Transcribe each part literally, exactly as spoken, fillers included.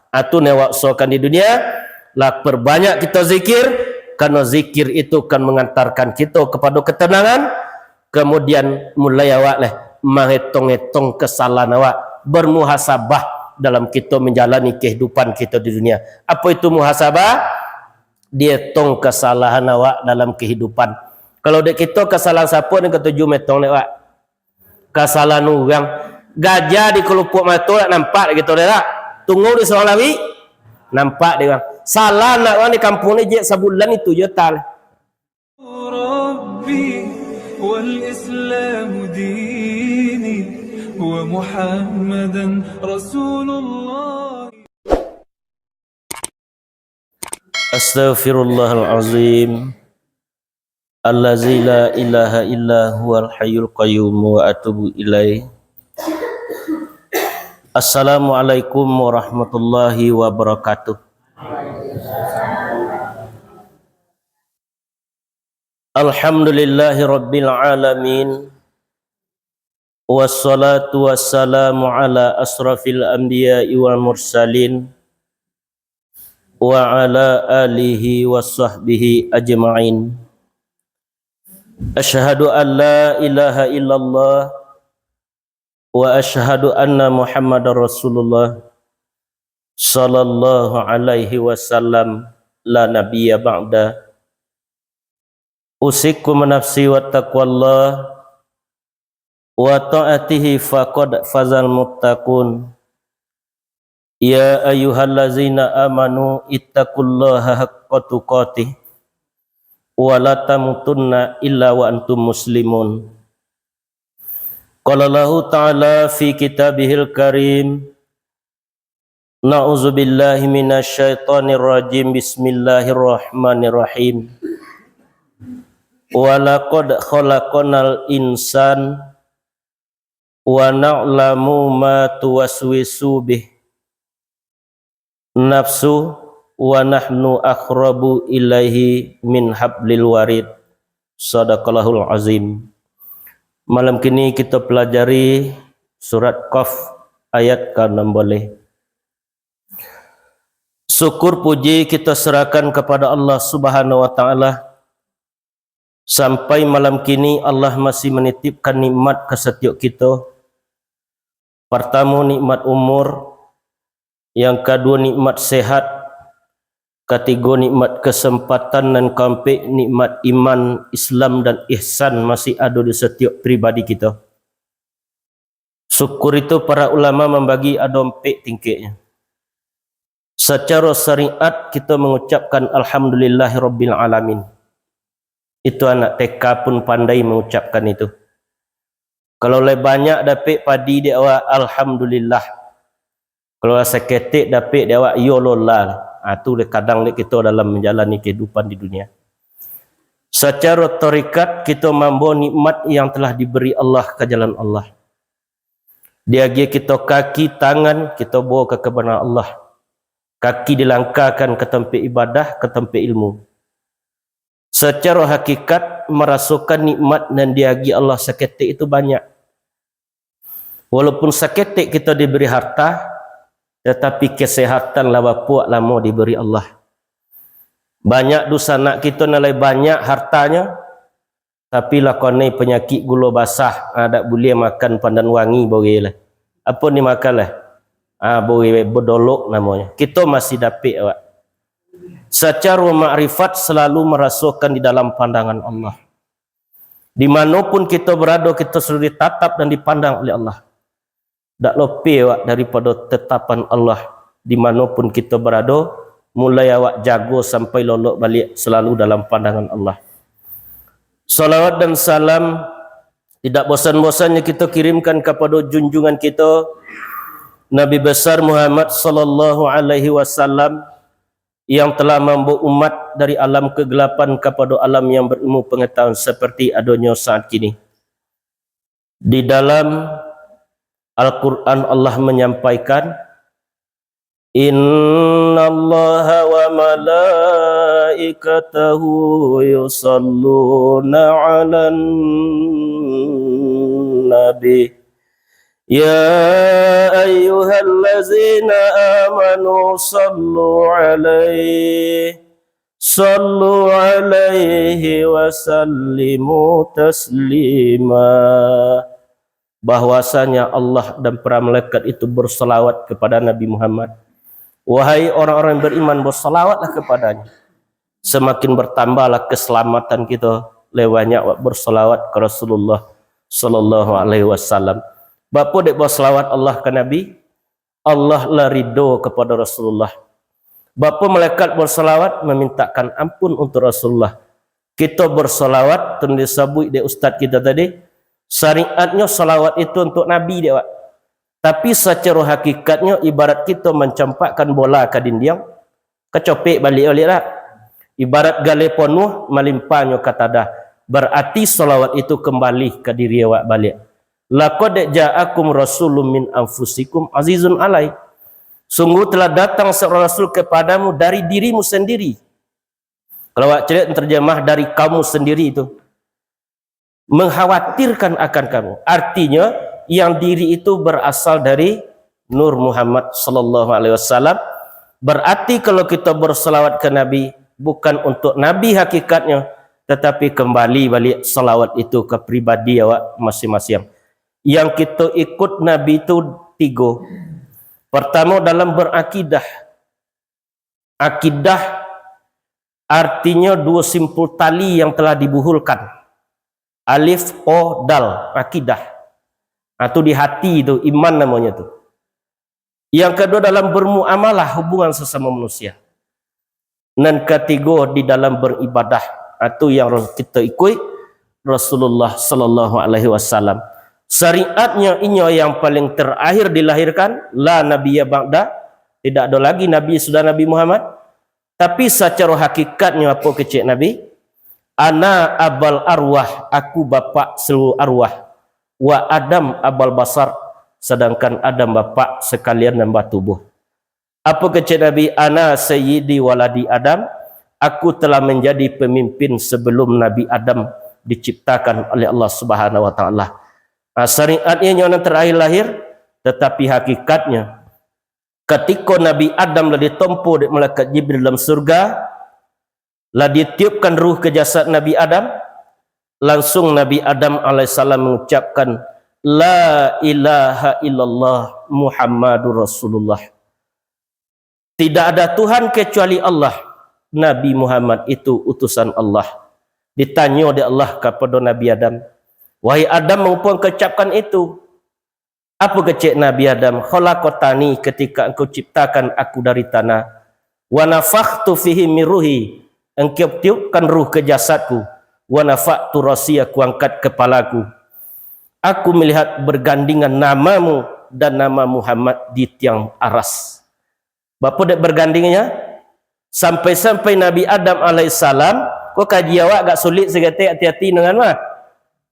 Atu ne awak usahakan di dunia, lah perbanyak kito zikir, karena zikir itu kan mengantarkan kito kepada ketenangan. Kemudian mulai awak leh menghitung-hitung kesalahan awak, bermuhasabah dalam kito menjalani kehidupan kito di dunia. Apa itu muhasabah? Dietong kesalahan awak dalam kehidupan. Kalau dek kito, kesalahan siapo nan katuju maetong dek awak? Kasalahan urang. Gajah di kalupuk mato nak nampak dek kito dek tak? Tungau di surang lawik, nampak dek urang. Salah nak urang di kampuang ni, jek sabulan itu je tal. ربي والإسلام ديني ومحمدا رسول الله. Astaghfirullahalazim. Allazi la ilaha illa huwal hayyul qayyum wa atubu ilaih. Assalamualaikum warahmatullahi wabarakatuh. Alhamdulillahi rabbil alamin. Wassalatu wassalamu ala asrafil anbiya'i wal mursalin, wa ala alihi wa sahbihi ajma'in. Asyhadu an la ilaha illallah, wa asyhadu anna Muhammadar Rasulullah, sallallahu alaihi wasallam, la nabiyya ba'da. Usikum wa nafsi wa taqwallah, wa ta'atihi faqad fazal muttaqun. Ya ayyuhallazina amanu ittaqullaha haqqa tuqatih, wa la tamutunna illa wa antum muslimun. Qala Allahu ta'ala fi kitabihil karim, na'udzubillahi minasyaitonirrajim, bismillahirrahmanirrahim. Wa laqad khalaqnal insan wa na'lamu ma tuwaswisu bih nafsu, wa nahnu aqrabu ilaihi min hablil warid. Sadaqallahul azim. Malam kini kito pelajari surat Qaf ayat ka enam baleh. Syukur puji kito serahkan kapada Allah Subhanahu wa Ta'ala. Sampai malam kini, Allah masih manitipkan nikmat ka satiok kito. Partamo, nikmat umur. Yang kaduo, nikmat sehat. Katigo, nikmat kesempatan. Nan kaampek, nikmat iman, Islam, dan ihsan masih ado di satiok pribadi kito. Syukur itu para ulama mambagi ado ampek tingkeknyo. Sacaro syariat kito mangucapkan alhamdulillahirabbil alamin. Itu anak T K pun pandai mangucapkan itu. Kalau lai banyak dapek padi dek awak, alhamdulillah. Kalau lah saketek dapek dek awak, iyo lo lah. Ah, tu dek kadang dek kito dalam manjalani kehidupan di dunia. Sacaro tarikat, kito mambawa nikmat yang telah diberi Allah ka jalan Allah. Diagiah kito kaki, tangan, kito bawa ka kabanan Allah. Kaki dilangkahkan ka tampek ibadah, ka tampek ilmu. Sacaro hakikat, marasokan nikmat nan diagiah Allah saketek itu banyak. Walaupun saketek kito diberi harta, tatapi kesehatan lah bapuak lamo diberi Allah. Banyak dunsanak kito nan lai banyak hartanyo, tapi lah konai panyakik gulo basah, ah, dak buliah makan pandan wangi boreh lah. Apo nan dimakan lah? Ah, boreh bedolok namonyo. Kito masih dapek awak. Sacaro makrifat, salalu marasokan di dalam pandangan Allah. Di mano pun kito barado, kito sudah ditatap dan dipandang oleh Allah. Dak lopeh awak daripado tatapan Allah. Di mano pun kito barado, mulai awak jago sampai lolok baliak, salalu dalam pandangan Allah. Salawat dan salam tidak bosan-bosannyo kito kirimkan kapado junjungan kito, Nabi Besar Muhammad sallallahu alaihi wasallam, yang telah mambawa umat dari alam kegelapan kapado alam yang berilmu pengetahuan seperti adonyo saat kini. Di dalam Al-Quran, Allah manyampaikan, "Innallaha wa malaikatahu yusalluna 'alan nabi, Ya ayyuhallazina amanu sallu alaihi, sallu alaihi wa sallimu taslima. Bahwasanya Allah dan para malaikat itu bersalawat kepada Nabi Muhammad. Wahai orang-orang yang beriman, bersalawatlah kepadanya. Semakin bertambahlah keselamatan kita lewat banyak bersalawat ke Rasulullah sallallahu alaihi wasallam. Bapa dek bersalawat Allah ke Nabi, Allah lah ridho kepada Rasulullah. Bapa malaikat bersalawat memintakan ampun untuk Rasulullah. Kita bersalawat, tu disabuik dek ustaz kita tadi, syariatnya salawat itu untuk Nabi dek, Wak. Tapi sacaro hakikatnyo ibarat kito mancampakkan bola ka dindiang, kacopek baliak-baliak lah. Ibarat galeh ponuah malimpahnyo ka tadah, barati salawat itu kambali ka diri awak baliak. Laqad ja'akum rasulun min anfusikum azizun alai. Sungguh telah datang seorang rasul kepadamu dari dirimu sendiri. Kalau awak caliak terjemah dari kamu sendiri itu. Mengkhawatirkan akan kamu. Artinya, yang diri itu berasal dari Nur Muhammad sallallahu alaihi wasallam. Berarti kalau kita bersalawat ke Nabi, bukan untuk Nabi hakikatnya, tetapi kembali balik salawat itu ke pribadi awak masing-masing. Yang kita ikut Nabi itu tiga. Pertama, dalam berakidah. Akidah artinya dua simpul tali yang telah dibuhulkan. Alif, o, dal, akidah. Nah, tu di hati tu, iman namanya tu. Yang kedua, dalam bermuamalah, hubungan sesama manusia. Nan katiga, di dalam beribadah. Nah, tu yang kita ikut Rasulullah sallallahu alaihi wasallam. Syariatnya inyo yang paling terakhir dilahirkan, la nabiyya ba'da, tidak ada lagi nabi sudah Nabi Muhammad. Tapi sacaro hakikatnyo apo kecek Nabi? Ana abal arwah, aku bapak seluruh arwah. Wa Adam abal basar, sedangkan Adam bapak sekalian nan batubuh. Apo kecek Nabi? Ana sayyidi waladi Adam, aku telah menjadi pemimpin sebelum Nabi Adam diciptakan oleh Allah Subhanahu wa Taala. Ah, syariat inyo nan terakhir lahir, tetapi hakikatnya, katiko Nabi Adam lah ditompo dek malaikat Jibril dalam surga, lah ditiupkan ruh ke jasad Nabi Adam, langsung Nabi Adam alaihissalam mengucapkan, "La ilaha illallah Muhammadur Rasulullah." Tidak ada Tuhan kecuali Allah. Nabi Muhammad itu utusan Allah. Ditanyo dek Allah kapada Nabi Adam, "Wahai Adam, mengapa engkau ucapkan itu?" Apo kecek Nabi Adam? "Khalaqtani, ketika Engkau ciptakan aku dari tanah. Wa nafakhtu fihi min ruhi, Engkau tiupkan ruh ke jasadku. Wa rafa'tu ra'si, aku angkat kepalaku. Aku melihat bergandingan namamu dan nama Muhammad di tiang aras." Bapo dek bergandingnya? Sampai-sampai Nabi Adam alaihissalam, ko kaji awak agak sulit saketek, hati-hati dengan mah.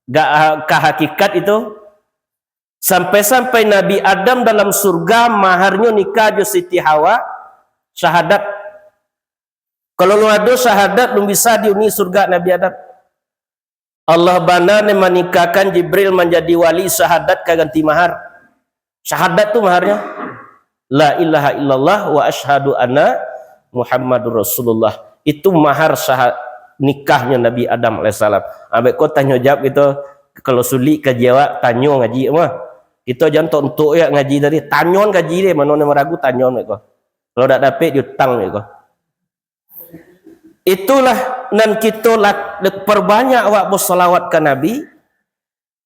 Gak ha-, ka hakikat itu. Sampai-sampai Nabi Adam dalam surga, maharnyo nikah jo Siti Hawa, syahadat. Kalau lu ado syahadat, lu bisa diuni surga Nabi Adam. Allah bana nan manikahkan Jibril manjadi wali, syahadat ka ganti mahar. Syahadat tu maharnyo. La ilaha illallah wa asyhadu anna Muhammadur Rasulullah. Itu mahar syaha-, nikahnyo Nabi Adam alaihissalam. Ambek ko tanyo jawab kito, kalau sulik kaji awak, tanyo ngaji mah. Kito jan tok-tok ya ngaji tadi, tanyon kaji deh, mano nan maragu tanyon ko. Kalau dak dapek diutang ko. Itulah nan kito lak-, perbanyak awak bersalawat ka Nabi.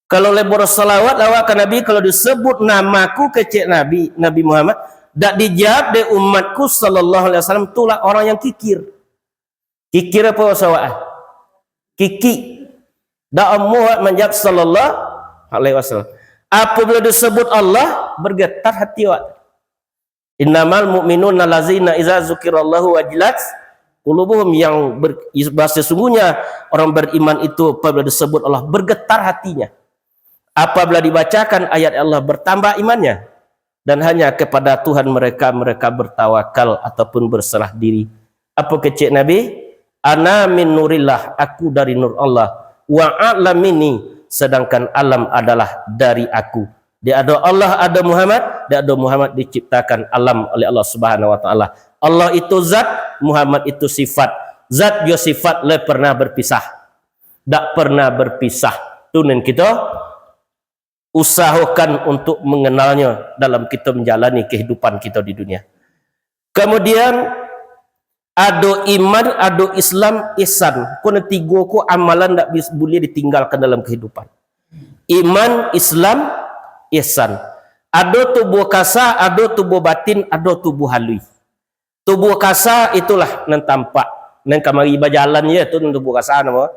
Kalau lai bersalawat awak ka Nabi, kalau disebut namaku kecek Nabi, Nabi Muhammad, dak dijawab dek umatku sallallahu alaihi wasallam, itulah orang yang kikir. Kikir apo bahasa awak? Kikik. Dak amuah awak manjawab sallallahu alaihi wasallam. Apabila disebut Allah, bergetar hati awak. "Innamal mu'minuna allazina iza zukirallahu wajilat qulubuhum," yang ber-, bahasa sesungguhnya orang beriman itu apabila disebut Allah bergetar hatinya. Apabila dibacakan ayat Allah bertambah imannya. Dan hanya kepada Tuhan mereka, mereka bertawakal ataupun berserah diri. Apo kecek Nabi? "Ana min nurillah, aku dari nur Allah. Wa a'lam minni, sedangkan alam adalah dari aku." Di ado Allah, ado Muhammad, di ado Muhammad diciptakan alam oleh Allah Subhanahu wa Taala. Allah itu zat, Muhammad itu sifat. Zat jo sifat lai pernah berpisah. Dak pernah berpisah. Tu nan kito usahokan untuk mengenalnyo dalam kito menjalani kehidupan kito di dunia. Kemudian, ado iman, ado Islam, ihsan. Ko nan tigo ko amalan ndak bis-, buliah ditinggalkan dalam kehidupan. Iman, Islam, ihsan. Ado tubuah kasa, ado tubuah batin, ado tubuah halui. Tubuah kasa itulah nan tampak. Nan kamari bajalan je tu nan tubuah kasa namo.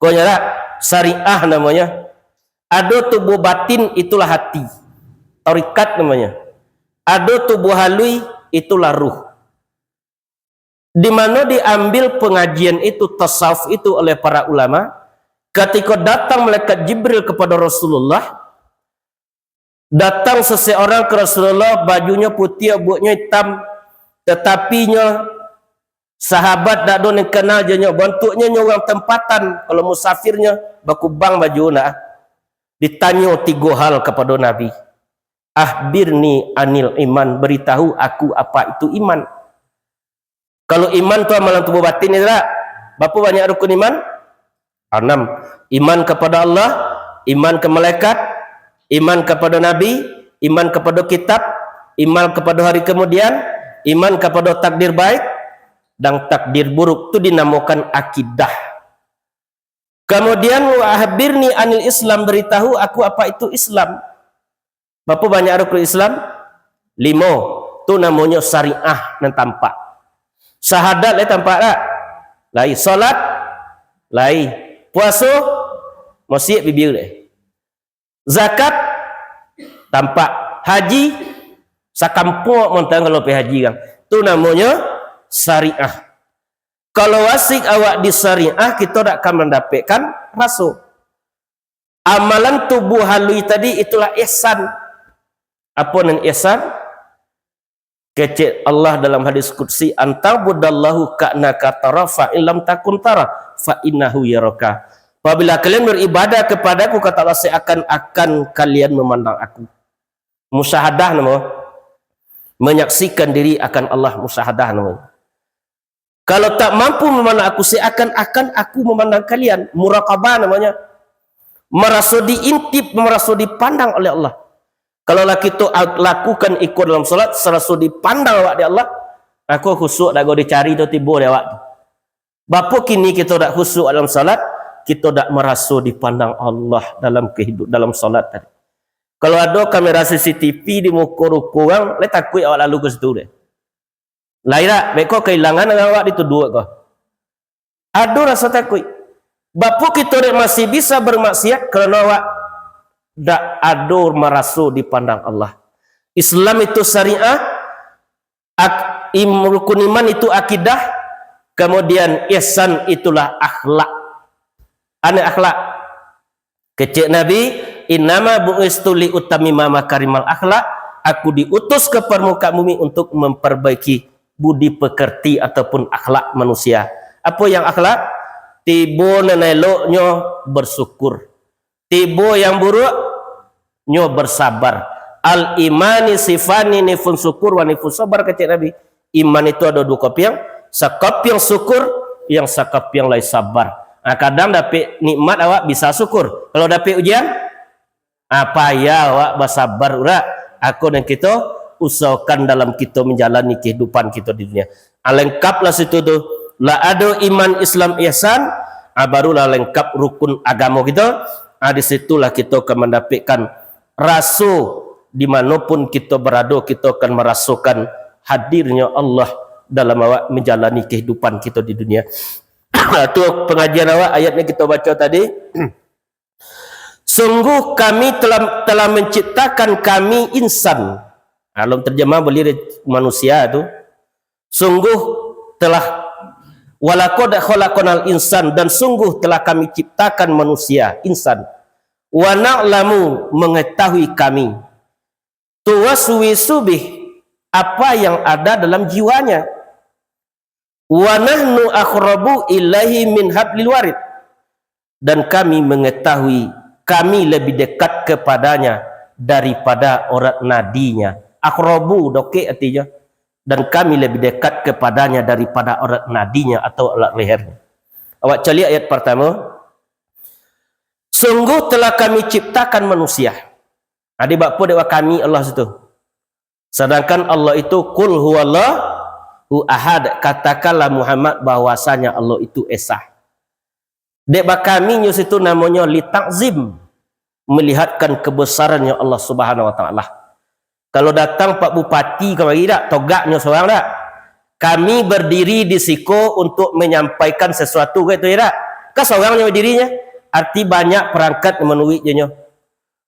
Ko nyo dak? Syariah namonyo. Ado tubuah batin, itulah hati. Tarikat namonyo. Ado tubuah halui, itulah ruh. Di mano diambil pengajian itu, tasawuf itu oleh para ulama, katiko datang malaikat Jibril kepada Rasulullah, datang seseorang ke Rasulullah, bajunyo putiah, abuaknyo itam, tetapi nyo sahabat dak ado nan kenal jo nyo, bantuaknyo nyo urang tempatan, kalau musafirnyo bakubang baju nak. Ditanyo tigo hal kapado Nabi. "Akhbirni anil iman," beritahu aku apa itu iman. Kalau iman tu amalan tubuah batin, ya tak? Bapo banyak rukun iman? Anam. Iman kapado Allah, iman ka malaikat, iman kapado Nabi, iman kapado kitab, iman kapado hari kemudian, iman kapado takdir baik dan takdir buruk. Tu dinamokan akidah. Kemudian, "Wa akhbirni anil Islam," beritahu aku apa itu Islam. Bapo banyak rukun Islam? Limo. Tu namonyo syariah nan tampak. Syahadat lai tampak tak? Lai. Salat? Lai. Puaso? Masiak bibia deh. Zakat? Tampak. Haji? Sakampuang montang kalau pai haji kan. Tu namonyo syariah. Kalau asik awak di syariah, kito dak akan mandapekkan raso. Amalan tubuah halui tadi itulah ihsan. Apo nan ihsan? Kecek Allah dalam hadis qudsi, "Anta'budallahu ka'annaka tarahu, fa in lam takun tarahu, fa innahu yaraka." Apabila kalian beribadah kepada-Ku, kata Allah, seakan-akan kalian memandang Aku. Musyahadah namo? Menyaksikan diri akan Allah, musyahadah namo. Kalau tak mampu memandang Aku, seakan-akan Aku memandang kalian. Muraqabah namanya. Maraso diintip, maraso dipandang oleh Allah. Kalau lah kito a-, lakukan iko dalam salat, saraso dipandang awak dek Allah, aku khusyuk dak go dicari tu tibo dek awak tu. Bapo kini kito dak khusyuk dalam salat, kito dak maraso dipandang Allah dalam kehidup, dalam salat tadi. Kalau ado kamera C C T V di muko ruko urang, lai takuik awak lalu ka situ deh. Lai dak, beko kahilangan awak dituduak ko. Ado raso takuik. Bapo kito dek masih bisa bermaksiat karano awak dak ado maraso dipandang Allah. Islam itu syariah, ak-, im-, rukun iman itu akidah, kemudian ihsan itulah akhlak. Ane akhlak. Kecek Nabi, "Innama bu'istu li utammima makarimal akhlak." Aku diutus ka parmukaan bumi untuk memperbaiki budi pekerti ataupun akhlak manusia. Apo yang akhlak? Tibo nan eloknyo bersyukur. Tibo yang buruk, nyo bersabar. "Al imani sifani, nifun syukur wa nifun sabar," kecek Nabi. Iman itu ado duo kopiang, sakapiang syukur, yang sakapiang lai sabar. Nah, kadang dapek nikmat awak bisa syukur. Kalau dapek ujian, ah, payah awak basabar, urak. Ako nan kito usahokan dalam kito manjalani kehidupan kito di dunia. Ah, lengkaplah situ tu. Lah ado iman, Islam, ihsan, ah, barulah lengkap rukun agamo kito. Ah, di situlah kito ka mandapekkan raso di mano pun kito barado, kito akan marasokan hadirnyo Allah dalam awak manjalani kehidupan kito di dunia. Tu pangajian awak, ayat yang kito baco tadi. "Sungguh Kami telah, telah menciptakan Kami insan." Kalau terjemah boleh dari manusia tu. "Sungguh telah, walaqad khalaqnal insan, dan sungguh telah Kami ciptakan manusia, insan. Wa na'lamu, mengetahui Kami. Tuwaswisu bih, apa yang ada dalam jiwanya. Wa nahnu aqrabu ilaihi min hablil warid." Dan Kami mengetahui, Kami lebih dekat kepadanya daripada urat nadinya. Aqrabu, dokek artinyo. Dan kami lebih dekat kepadanya daripada urat nadinya atau urat lehernya. Awak caliak ayat pertama. Sungguh telah kami ciptakan manusia. Adi bakpo dek wa kami Allah situ. Sadangkan Allah itu, "Qul huwallahu ahad," katakanlah Muhammad bahwasanya Allah itu esa. Dek bakaminyo situ namonyo litakzim, melihatkan kebesarannya Allah Subhanahu wa Ta'ala. Kalau datang Pak Bupati kamari dak, togaknyo sorang dak? Kami berdiri di siko untuk menyampaikan sesuatu, kayak itu ya dak? Kan sorangnyo berdirinya, arti banyak perangkat manuik jonyo.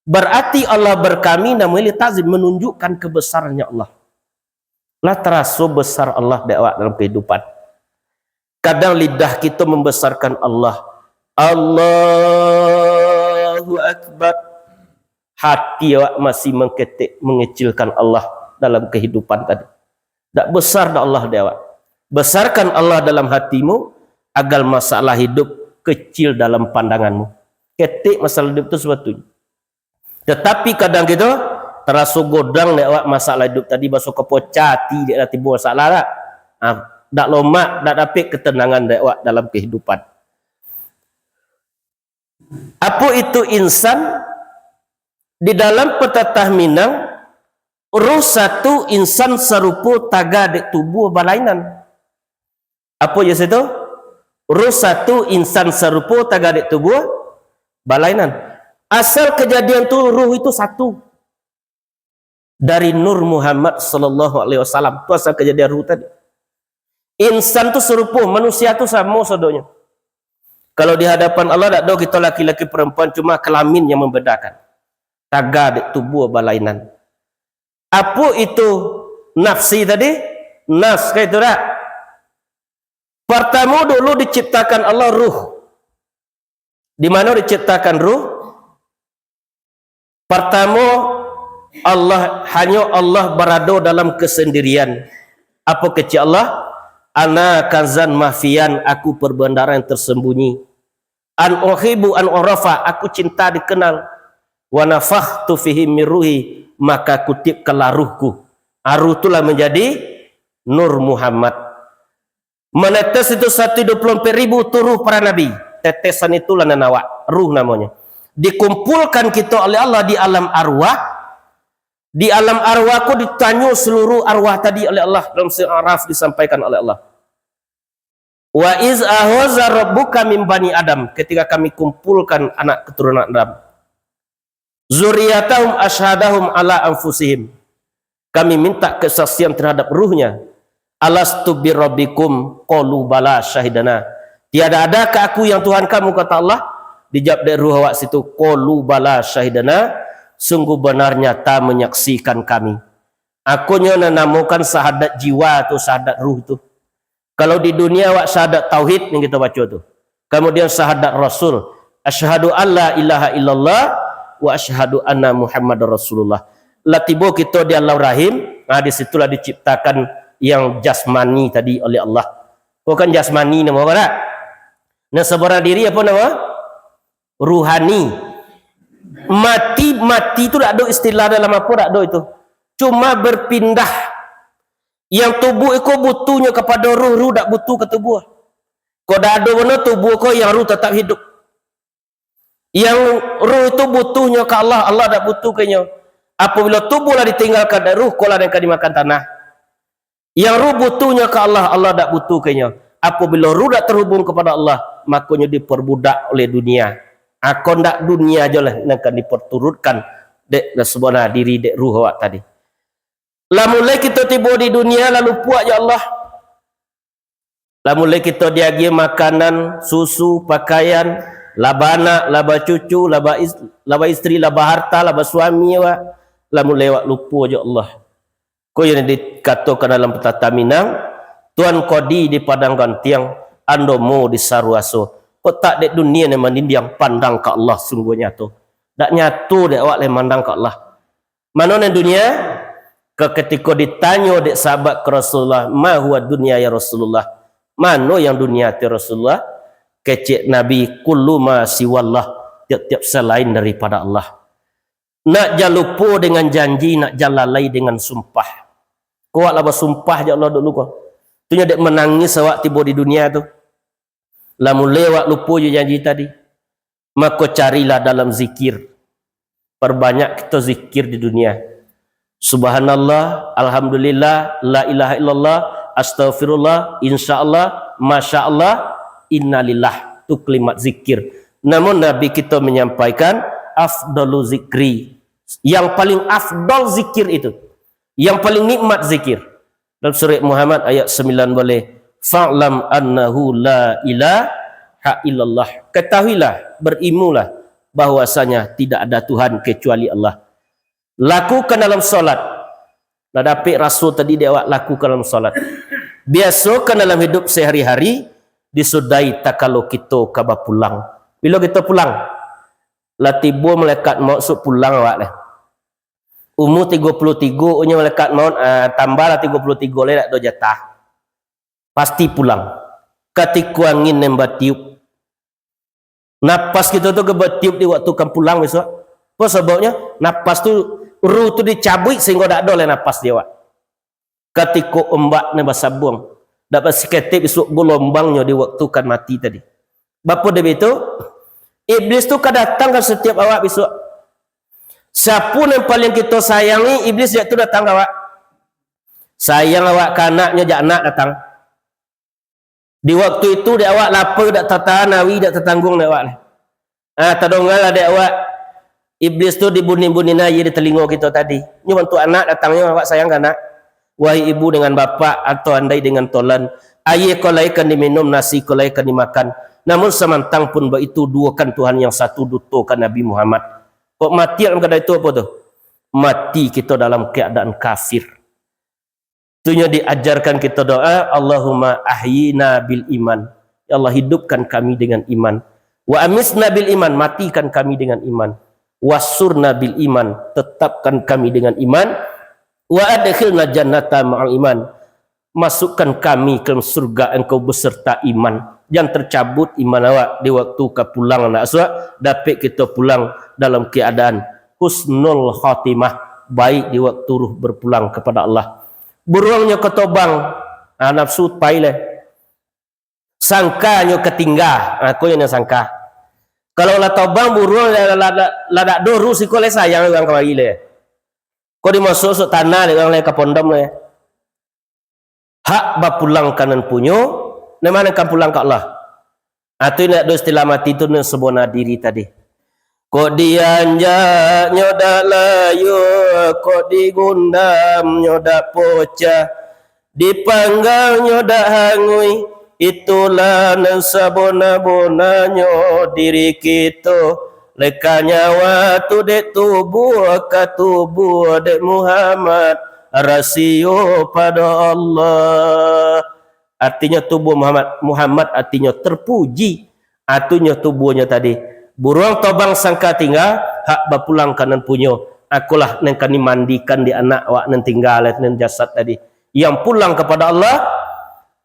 Berarti Allah berkami namonyo litakzim, menunjukkan kebesarannya Allah. Lah taraso besar Allah dek awak dalam kehidupan. Kadang lidah kito membesarkan Allah. Allahu Akbar. Hati awak masih mengketek, mengecilkan Allah dalam kehidupan tadi. Dak besar dah Allah dek awak. Besarkan Allah dalam hatimu, agar masalah hidup kecil dalam pandanganmu. Ketek masalah hidup tu sebetulnyo. Tetapi kadang kito taraso godang dek awak masalah hidup tadi, baso kapocah ati dek lah tibo masalah dak? Ah, dak lomak, dak dapek ketenangan dek awak dalam kehidupan. Apo itu insan? Di dalam petatah Minang, ruh satu, insan sarupo, taga dek tubuah balainan. Apo je situ? Ruh satu, insan sarupo, taga dek tubuah balainan. Asal kejadian tu, ruh itu satu. Dari Nur Muhammad sallallahu alaihi wasallam. Tu asal kejadian ruh tadi. Insan tu sarupo, manusia tu samo sadonyo. Kalau di hadapan Allah, dak ado kito laki-laki perempuan, cuma kelamin yang membedakan. Taga dek tubuah balainan. Apo itu nafsi tadi? Nafs, kayak itu dak? Pertamo dulu diciptakan Allah ruh. Di mano diciptakan ruh? Pertamo, Allah, hanyo Allah barado dalam kesendirian. Apo kecek Allah? "Ana kanzan makhfiyan, aku perbendaharaan yang tersembunyi. An uhibu an urafa, aku cinta dikenal. Wa nafakhtu fihi min ruhi, maka kutiupkanlah ruhku." Ah, ruh tu lah menjadi Nur Muhammad. Menetes itu satu dua puluh empat ribu tu ruh para nabi. Tetesan itulah nan awak, ruh namonyo. Dikumpulkan kito oleh Allah di alam arwah. Di alam arwah ko ditanyo seluruh arwah tadi oleh Allah dalam surah Araf, disampaikan oleh Allah. "Wa iz akhadha rabbuka min bani Adam," ketika kami kumpulkan anak keturunan Adam. "Dzurriyyatahum asyhadahum ala anfusihim." Kami minta kesaksian terhadap ruhnya. "Alastu birabbikum?" Qalu bala syahidana. "Tiada adakah aku yang Tuhan kamu?" kata Allah. Dijawab dek ruh awak situ, "Qalu bala syahidana." Sungguh benar nyata menyaksikan kami. Akonyo nanamokan syahadat jiwa tu, syahadat ruh tu. Kalau di dunia awak syahadat tauhid yang kita baca tu. Kemudian syahadat Rasul. "Asyhadu alla ilaha illallah wa asyhadu anna Muhammadar Rasulullah." Lah tibo kito di alam rahim, nah, di situlah diciptakan yang jasmani tadi oleh Allah. Bukan jasmani namo apa dak? Nah, sebarang diri apa nama? Ruhani. Mati, mati tu dak ado istilah dalam apa, dak ado itu. Cuma berpindah. Yang tubuh iko butuhnyo kapado ruh, ruh dak butuh ka tubuh. Kok dak ado bana tubuh ko, yang ruh tetap hidup. Yang ruh itu butuhnyo ka Allah, Allah dak butuh ka inyo. Apabila tubuh lah ditinggalkan dek ruh, ko lah nan ka dimakan tanah. Yang ruh butuhnyo ka Allah, Allah dak butuh ka inyo. Apabila ruh dak terhubung kepada Allah, makonyo diperbudak oleh dunia. Ako ndak dunia jo lah nan ka diperturutkan dek sebenar diri dek ruh awak tadi. Lah mulai kito tibo di dunia, lah lupuak jo Allah. Lah mulai kito diagiah makanan, susu, pakaian, lah baanak, lah bacucu, lah ba-, lah baistri, lah baharta, lah basuami awak, lah mulai awak lupo jo Allah. Ko yang dikatokan dalam pepatah Minang, "Tuan Kodi di Padang Gantiang, Andomo di Saruaso." Kotak dek dunia nan manindiang, pandang ka Allah sungguh nyato. Dak nyato dek awak lai mandang ka Allah. Mano nan dunia? Ka-, katiko ditanyo dek sahabat ka Rasulullah, "Ma huwa dunya ya Rasulullah?" Mano yang dunia tu ya Rasulullah? Kecek Nabi, "Kullu ma siwallah," tiap-tiap selain daripada Allah. Nak jan lupo dengan janji, nak jan lalai dengan sumpah. Ko awak lah basumpah jo Allah dulu ko. Tu nyo dek manangih awak tibo di dunia tu. Lah mulai awak lupo jo janji tadi. Mako carilah dalam zikir. Parbanyak kito zikir di dunia. Subhanallah, alhamdulillah, la ilaha illallah, astagfirullah, insyaallah, masyaallah, innalillah. Tu kalimat zikir. Namun Nabi kito manyampaikan, afdalu zikri. Yang paling afdal zikir itu. Yang paling nikmat zikir. Dalam surat Muhammad ayat sembilan belas, "Fa'lam annahu la ilaha illallah." Ketahuilah, berilmulah bahwasanya tidak ada Tuhan kecuali Allah. Lakukan dalam solat. Lah dapek raso tadi dek awak lakukan dalam solat. Biasokan dalam hidup sehari-hari, disudahi takalo kito ka bapulang. Bilo kito pulang? Lah tibo malaikat maut suruah pulang awak lah. Umur tigo puluah tigo, unyo malaikat maut, ah, tambahlah tigo puluah tigo lai, dak ado jatah. Pasti pulang. Katiko angin nan batiup. Napas kito tu ka batiup di waktu kan pulang bisuak. Apo sababnyo? Napas tu, ruh tu dicabuik sahinggo dak ado lai napas di awak. Katiko ombak nan basabuang, dak basiketek bisuak golombangnyo di waktu kan mati tadi. Baa dek itu? Iblis tu ka datang ka satiap awak bisuak. Sia nan paliang kito sayangi, Iblis jak tu datang ka awak. Sayang awak ka anak, nyo jak anak datang. Di waktu itu, dek awak lapa dak tatahan, awi dak tatangguang dek awak lah. Ah, tadongalah dek awak, Iblis tu dibunyi-bunyian aia di talingo kito tadi. Nyo bantuak anak datangnyo, awak sayang ka anak. Wahai ibu dengan bapak, atau andai dengan tolan, aia ko lai kan diminum, nasi ko lai kan dimakan. Namun samantang pun baitu, duokan Tuhan yang satu, dutokan Nabi Muhammad. Kok mati dalam keadaan itu apo tu? Mati kito dalam keadaan kafir. Tu nyo diajarkan kito doa, "Allahumma ahyina bil iman." Ya Allah, hidupkan kami dengan iman. "Wa amitna bil iman," matikan kami dengan iman. "Wahsyurna bil iman," tetapkan kami dengan iman. "Wa adkhilnal jannata ma'al iman," masukkan kami ke dalam surga Engkau beserta iman. Jan tercabut iman awak di waktu ka pulang nak asuak, dapek kito pulang dalam keadaan husnul khatimah, baik di waktu ruh berpulang kepada Allah. Buruangnyo ka tobang, ah, nafsu pai lai. Sangkanyo ka tingga, ah, ko nan sangka. Kalau lah tobang buruang, lah, lah, lah, lah dak ado ruh siko lai, sayang urang kamari lai. Ko dimasuak-suak tanah dek urang lai ka pondam lai. Hak bapulang ka nan punyo, nan ma nan ka pulang ka Allah. Ah, tu indak ado istilah mati tu, nan sabana diri tadi. Kok dianjaknyo dak layua, kok digundamnyo dak pocah, dipanggangnyo dak hanguih, itulah nan sabana-bananyo diri kito. Leka nyawa tu dek tubuah, ka tubuah dek Muhammad, rasio pado Allah. Artinyo tubuah Muhammad, Muhammad artinyo terpuji. Artinyo tubuahnyo tadi. Buruang tobang sangka tingga, hak bapulang ka nan punyo. Akolah nan ka dimandikan di anak awak nan tingga, nan jasad tadi. Yang pulang kepada Allah,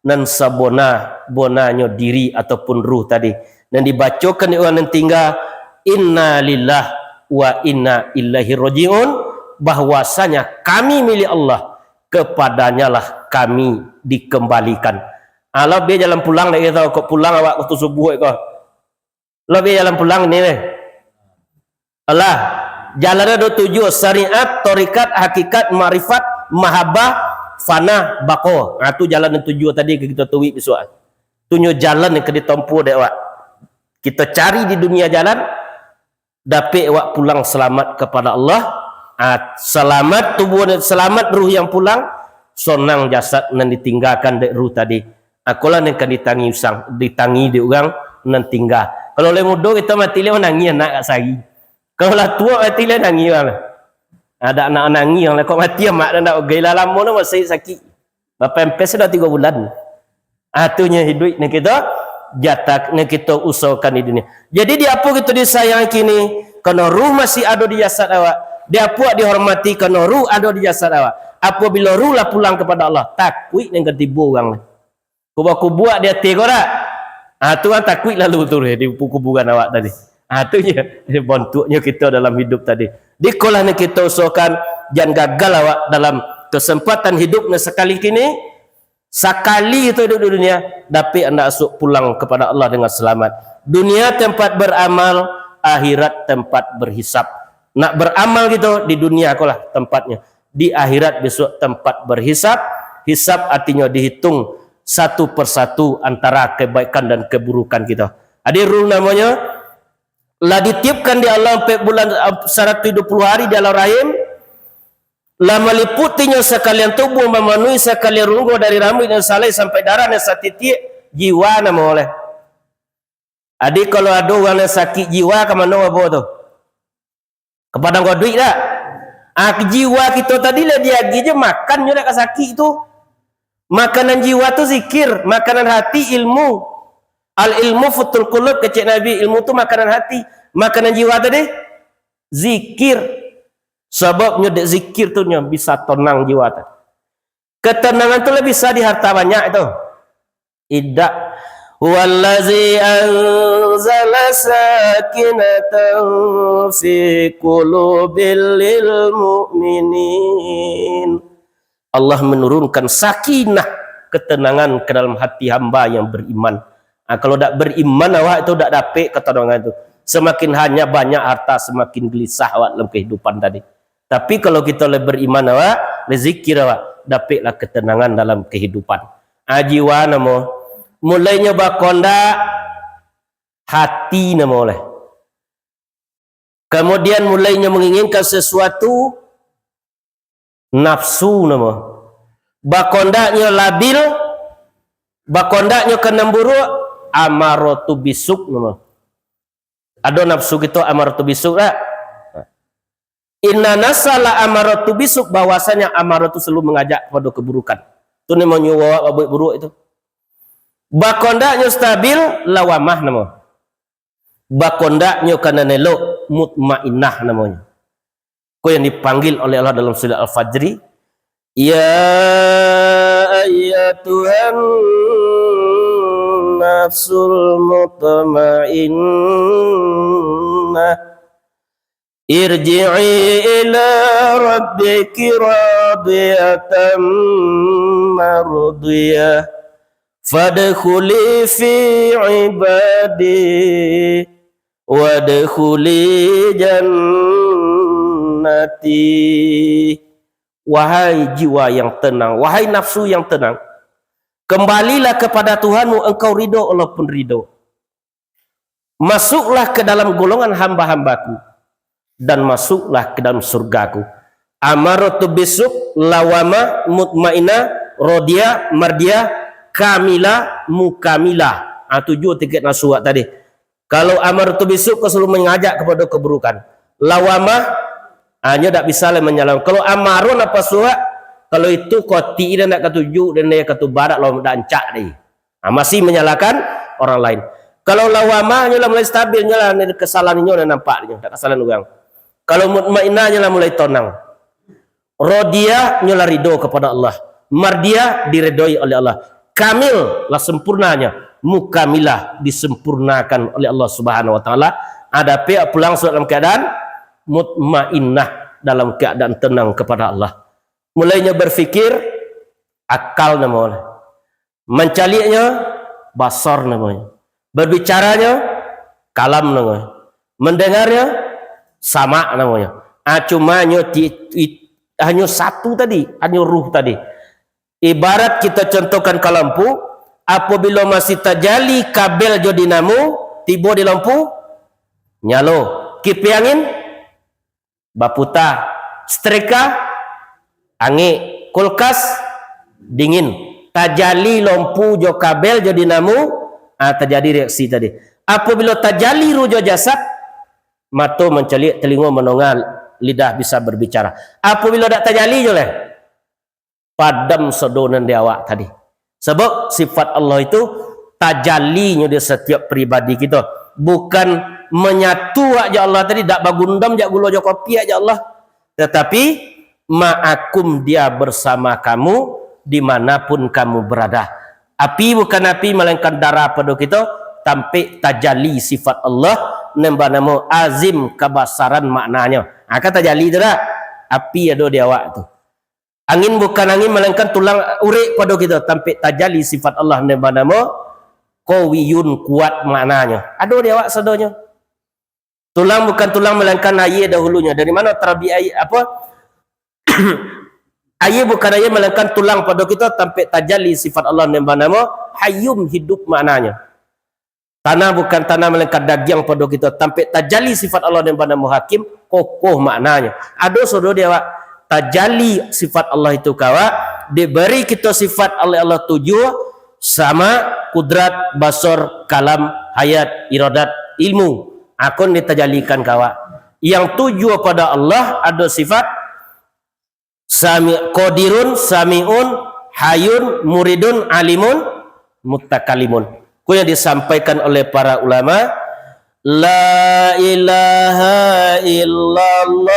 nan sabona-bonanyo diri ataupun ruh tadi. Nan dibacokan di urang nan tingga, "Inna lillah wa inna ilaihi raji'un," bahwasanya kami milik Allah, kepadanyalah kami dikembalikan. Ah, lah bia jalan pulang dek kito, kok pulang awak waktu subuh ko. Lah bia jalan pulang ni deh. Alah, jalan ado tujuah, syariat, tarekat, hakikat, makrifat, mahabbah, fana, baqa. Ah, tu jalan nan tujuah tadi ka kito turuik bisuak. Tu nyo jalan nan ka ditompuah dek awak. Kito cari di dunia jalan, dapek awak pulang salamat kapada Allah. Ah, salamat tubuah, salamat ruh yang pulang, sonang jasad nan ditinggakan dek ruh tadi. Akolah nan ka ditangi usang, ditangi dek urang nan tingga. Kalau lai mudo kito mati lai manangih anak kat sari. Kalau lah tuo mati lai nangih urang. Ada anak nangih urang lah, kok mati amak dah ndak ogai lah, lamo no masih sakik. Bapempes sudah tigo bulan. Ah, tu nyo hiduik nan kito jatak, nan kito usahokan di dunia. Jadi, di apo kito disayang kini? Karano ruh masih ado di jasad awak. Di apo dihormati? Karano ruh ado di jasad awak. Apabila ruh lah pulang kapada Allah, takuik nan ka tibo urang lai. Kubua-kubua di ateh ko dak? Ah, tu kan takuik lalu tu deh, di kuburan awak tadi. Ah, tu je bontuaknyo kito dalam hidup tadi. Di kolah ni kito usahakan, jan gagal awak dalam kesempatan hidup ni sakali kini. Sakali tu hidup di dunia, dapik andak asuak pulang kepada Allah dengan selamat. Dunia tempat beramal, akhirat tempat berhisab. Nak beramal gitu, di dunia ko lah tempatnya. Di akhirat besok tempat berhisab. Hisab artinya dihitung satu persatu antara kebaikan dan keburukan kita. Adi ruh namanya, lah ditiupkan di Allah ampek bulan, ah, saratus dua puluh hari di alam rahim, lah maliputinyo sakalian tubuh, mamanuhi sakalian rongga dari rambuik nan salai sampai darah nan satitiak, jiwa namo leh. Adi, kalau ado urang nan sakik jiwa, ka mano babawa tu? Ka Padang Goduik dak? Ah, jiwa kito tadi lah diagiah je makan, nyo dak ka sakik tu. Makanan jiwa tu zikir, makanan hati ilmu. Al ilmu futul qulub, kecek Nabi, ilmu tu makanan hati. Makanan jiwa tadi zikir. Sababnyo dek zikir tu nyo bisa tenang jiwa tu. Ketenangan tu lah bisa di harta banyak tu. Idak. Huwallazi anzala sakinatan fi qulubil mu'minin. Allah menurunkan sakinah, ketenangan, ke dalam hati hamba yang beriman. Ah, kalau dak beriman awak tu dak dapek ketenangan tu. Semakin hanya banyak harta, semakin gelisah awak dalam kehidupan tadi. Tapi kalau kito lah beriman awak, lah zikir awak, dapeklah ketenangan dalam kehidupan. Ah, jiwa namo, mulainyo bakondak, hati namo leh. Kamudian mulainyo manginginkan sasuatu, nafsu namo. Bakondaknyo labil, bakondaknyo ka nan buruak, amaratu bisuk namo. Ado nafsu kito amaratu bisuk dak? Inna nafsa la amaratu bisuk, bahwasanya amarah tu selalu mangajak kapado kaburukan. Tu nan manyuruah awak babuek buruak itu. Bakondaknyo stabil, lawamah namo. Bakondaknyo ka nan elok, mutmainnah namonyo. Ko yang dipanggil oleh Allah dalam surat Al-Fajri, "Ya ayyatuhan nafsul mutmainnah, irji'i ila rabbiki radiyatan mardiyah, fadkhuli fi ibadi, wadkhuli jannati." Wahai jiwa yang tenang, wahai nafsu yang tenang, kembalilah kepada Tuhanmu, engkau ridho, Allah pun ridho. Masuklah ke dalam golongan hamba-hambaku, dan masuklah ke dalam surgaku. Amaratu bisuk, lawamah, mutmainnah, rodiyah, mardiyah, kamilah, mukamilah. Ah, tujuah tingkat nafsu awak tadi. Kalau amaratu bisuk, ko selalu mangajak kapado kaburukan. Lawamah, ah, nyo dak bisa lai manyalamo. Kalau amarah nafsu awak, kalau itu kotik den dak katuju, den dak katuba, dak lo, dak ancak deh. Ah, masih manyalahkan orang lain. Kalau lawamah, nyo lah mulai stabil, nyo lah kesalahan nyo lah nampak nyo, dak kesalahan urang. Kalau mutmainnah, nyo lah mulai tonang. Rodiyah, nyo lah ridho kapado Allah. Mardiyah, diridhoi oleh Allah. Kamil, lah sempurnanyo. Mukamilah, disempurnakan oleh Allah Subhanahu wa Taala. Ado pihak pulang dalam keadaan mutmainnah, dalam keadaan tenang kapado Allah. Mulainyo berfikir, akal namo. Mancaliaknyo, basar namonyo. Berbicaranyo, kalam namonyo. Mandangarnyo, samak namonyo. Ah, cumanyo ti-, i-, hanyo satu tadi, hanyo ruh tadi. Ibarat kito contohkan ka lampu, apabilo masih tajali kabel jo dinamo, tibo di lampu, nyalo. Kipiang angin, baputa. Setrika, angek. Kulkas, dingin. Tajali lampu jo kabel jo dinamo, ah, tajadi reaksi tadi. Apabilo tajali ruh jo jasad, mato mancaliak, talingo mandanga, lidah bisa berbicara. Apabilo dak tajali jo leh, padam sado nan di awak tadi. Sabab sifat Allah itu tajalinyo di satiap pribadi kito. Bukan manyatu awak jo Allah tadi, dak bagundam jak gulo jo kopi awak jo Allah. Tatapi, ma'akum, Dia bersama kamu dimanapun kamu berada. Api bukan api, malainkan darah pado kito, tampek tajali sifat Allah, nan banamo azim kabasaran maknanyo. Ha, kan tajali tu dah. Api ado di awak tu. Angin bukan angin, malainkan tulang urek pado kito, tampek tajali sifat Allah nan banamo qawiyun, kuat maknanyo. Ado di awak sadonyo. Tulang bukan tulang, malainkan aia dahulunyo. Dari mano tarabi aia, apo? Aia bukan aia, malainkan tulang pado kito, tampek tajali sifat Allah nan banamo hayyun, hidup maknanyo. Tanah bukan tanah, malainkan dagiang pado kito, tampek tajali sifat Allah nan banamo hakim, kokoh maknanyo. Ado sado di awak, tajali sifat Allah itu ka awak, dibari kito sifat Allah, Allah tujuah, sama, kudrat, basar, kalam, hayat, iradat, ilmu. Akun ditajalikan ka awak. Yang tujuah pada Allah ado sifat Sami-, qadirun, sami'un, hayyun, muridun, alimun, mutakalimun. Ko yang disampaikan oleh para ulama, "La ilaha illallah,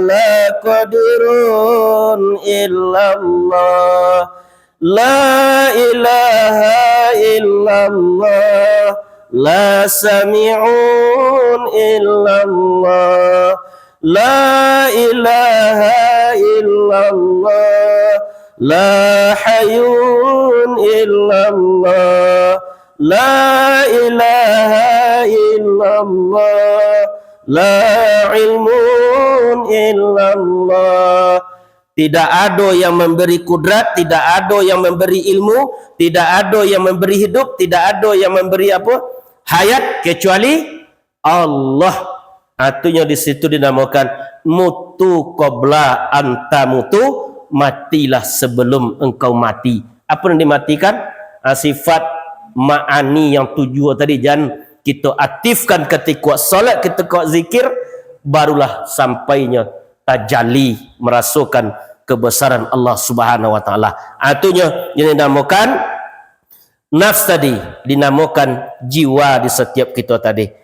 la qadirun illallah, la ilaha illallah, la sami'un illallah." La ilaha illallah, la hayyun illallah, la ilaha illallah, la ilmun illallah. Tidak ado yang memberi kudrat, tidak ado yang memberi ilmu, tidak ado yang memberi hidup, tidak ado yang memberi apa? Hayat, kecuali Allah. Artinyo di situ dinamokan mutu qabla an tamutu, matilah sebelum engkau mati. Apa yang dimatikan? Ah, sifat ma'ani yang tujuh tadi, jan kito aktifkan ketika salat, ketika zikir, barulah sampainyo tajali merasokan kebesaran Allah Subhanahu wa Taala. Artinyo, yang dinamokan nafs tadi, dinamokan jiwa di setiap kito tadi.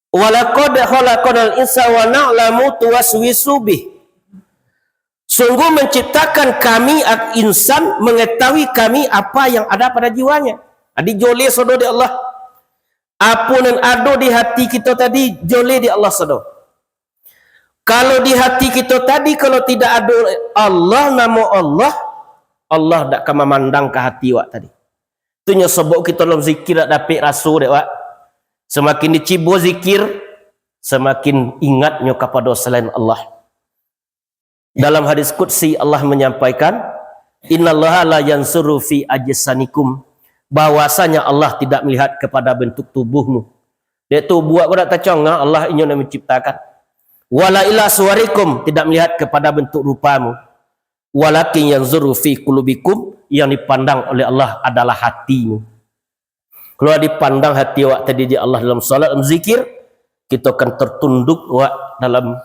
"Walaqad khalaqnal insa wa na'lamu tuwaswisu bih." Sungguh menciptakan kami ak-, insan, mengetahui kami apa yang ada pada jiwanya. Jadi, joleh sado di Allah. Apo nan ado di hati kito tadi, joleh di Allah sado. Kalau di hati kito tadi, kalau tidak ado Allah, namo Allah, Allah dak ka mamandang ka hati awak tadi. Tu nyo sabab kito dalam zikir dak dapek raso dek awak. Samakin dicibo zikir, samakin ingatnyo kapado salain Allah. Dalam hadis qudsi Allah manyampaikan, "Innallaha la yanzuru fi ajsamikum," bahwasanya Allah tidak melihat kepada bentuk tubuhmu. Dek tubuah ko dak tacangah Allah, inyo nan manciptakan. "Wala ila suwarikum," tidak melihat kepada bentuk rupamu. "Walakin yanzuru fi qulubikum," yang dipandang oleh Allah adalah hatimu. Kalau dipandang hati awak tadi di Allah dalam salat, dalam zikir, kito akan tertunduk awak dalam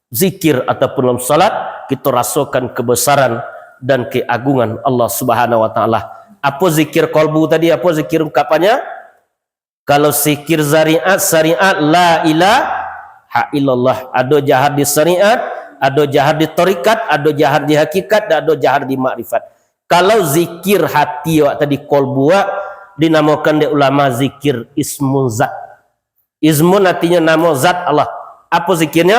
zikir ataupun dalam salat, kito rasokan kebesaran dan keagungan Allah Subhanahu wa Taala. Apo zikir kolbu tadi? Apo zikir ungkapannya? Kalau zikir zariat, syariat, la ilaha illallah. Ado jahar di syariat, ado jahar di tarikat, ado jahar di hakikat, dan ado jahar di makrifat. Kalau zikir hati awak tadi, kolbu awak, dinamokan dek ulama zikir ismun zat. Ismun artinyo namo, zat Allah. Apo zikirnyo?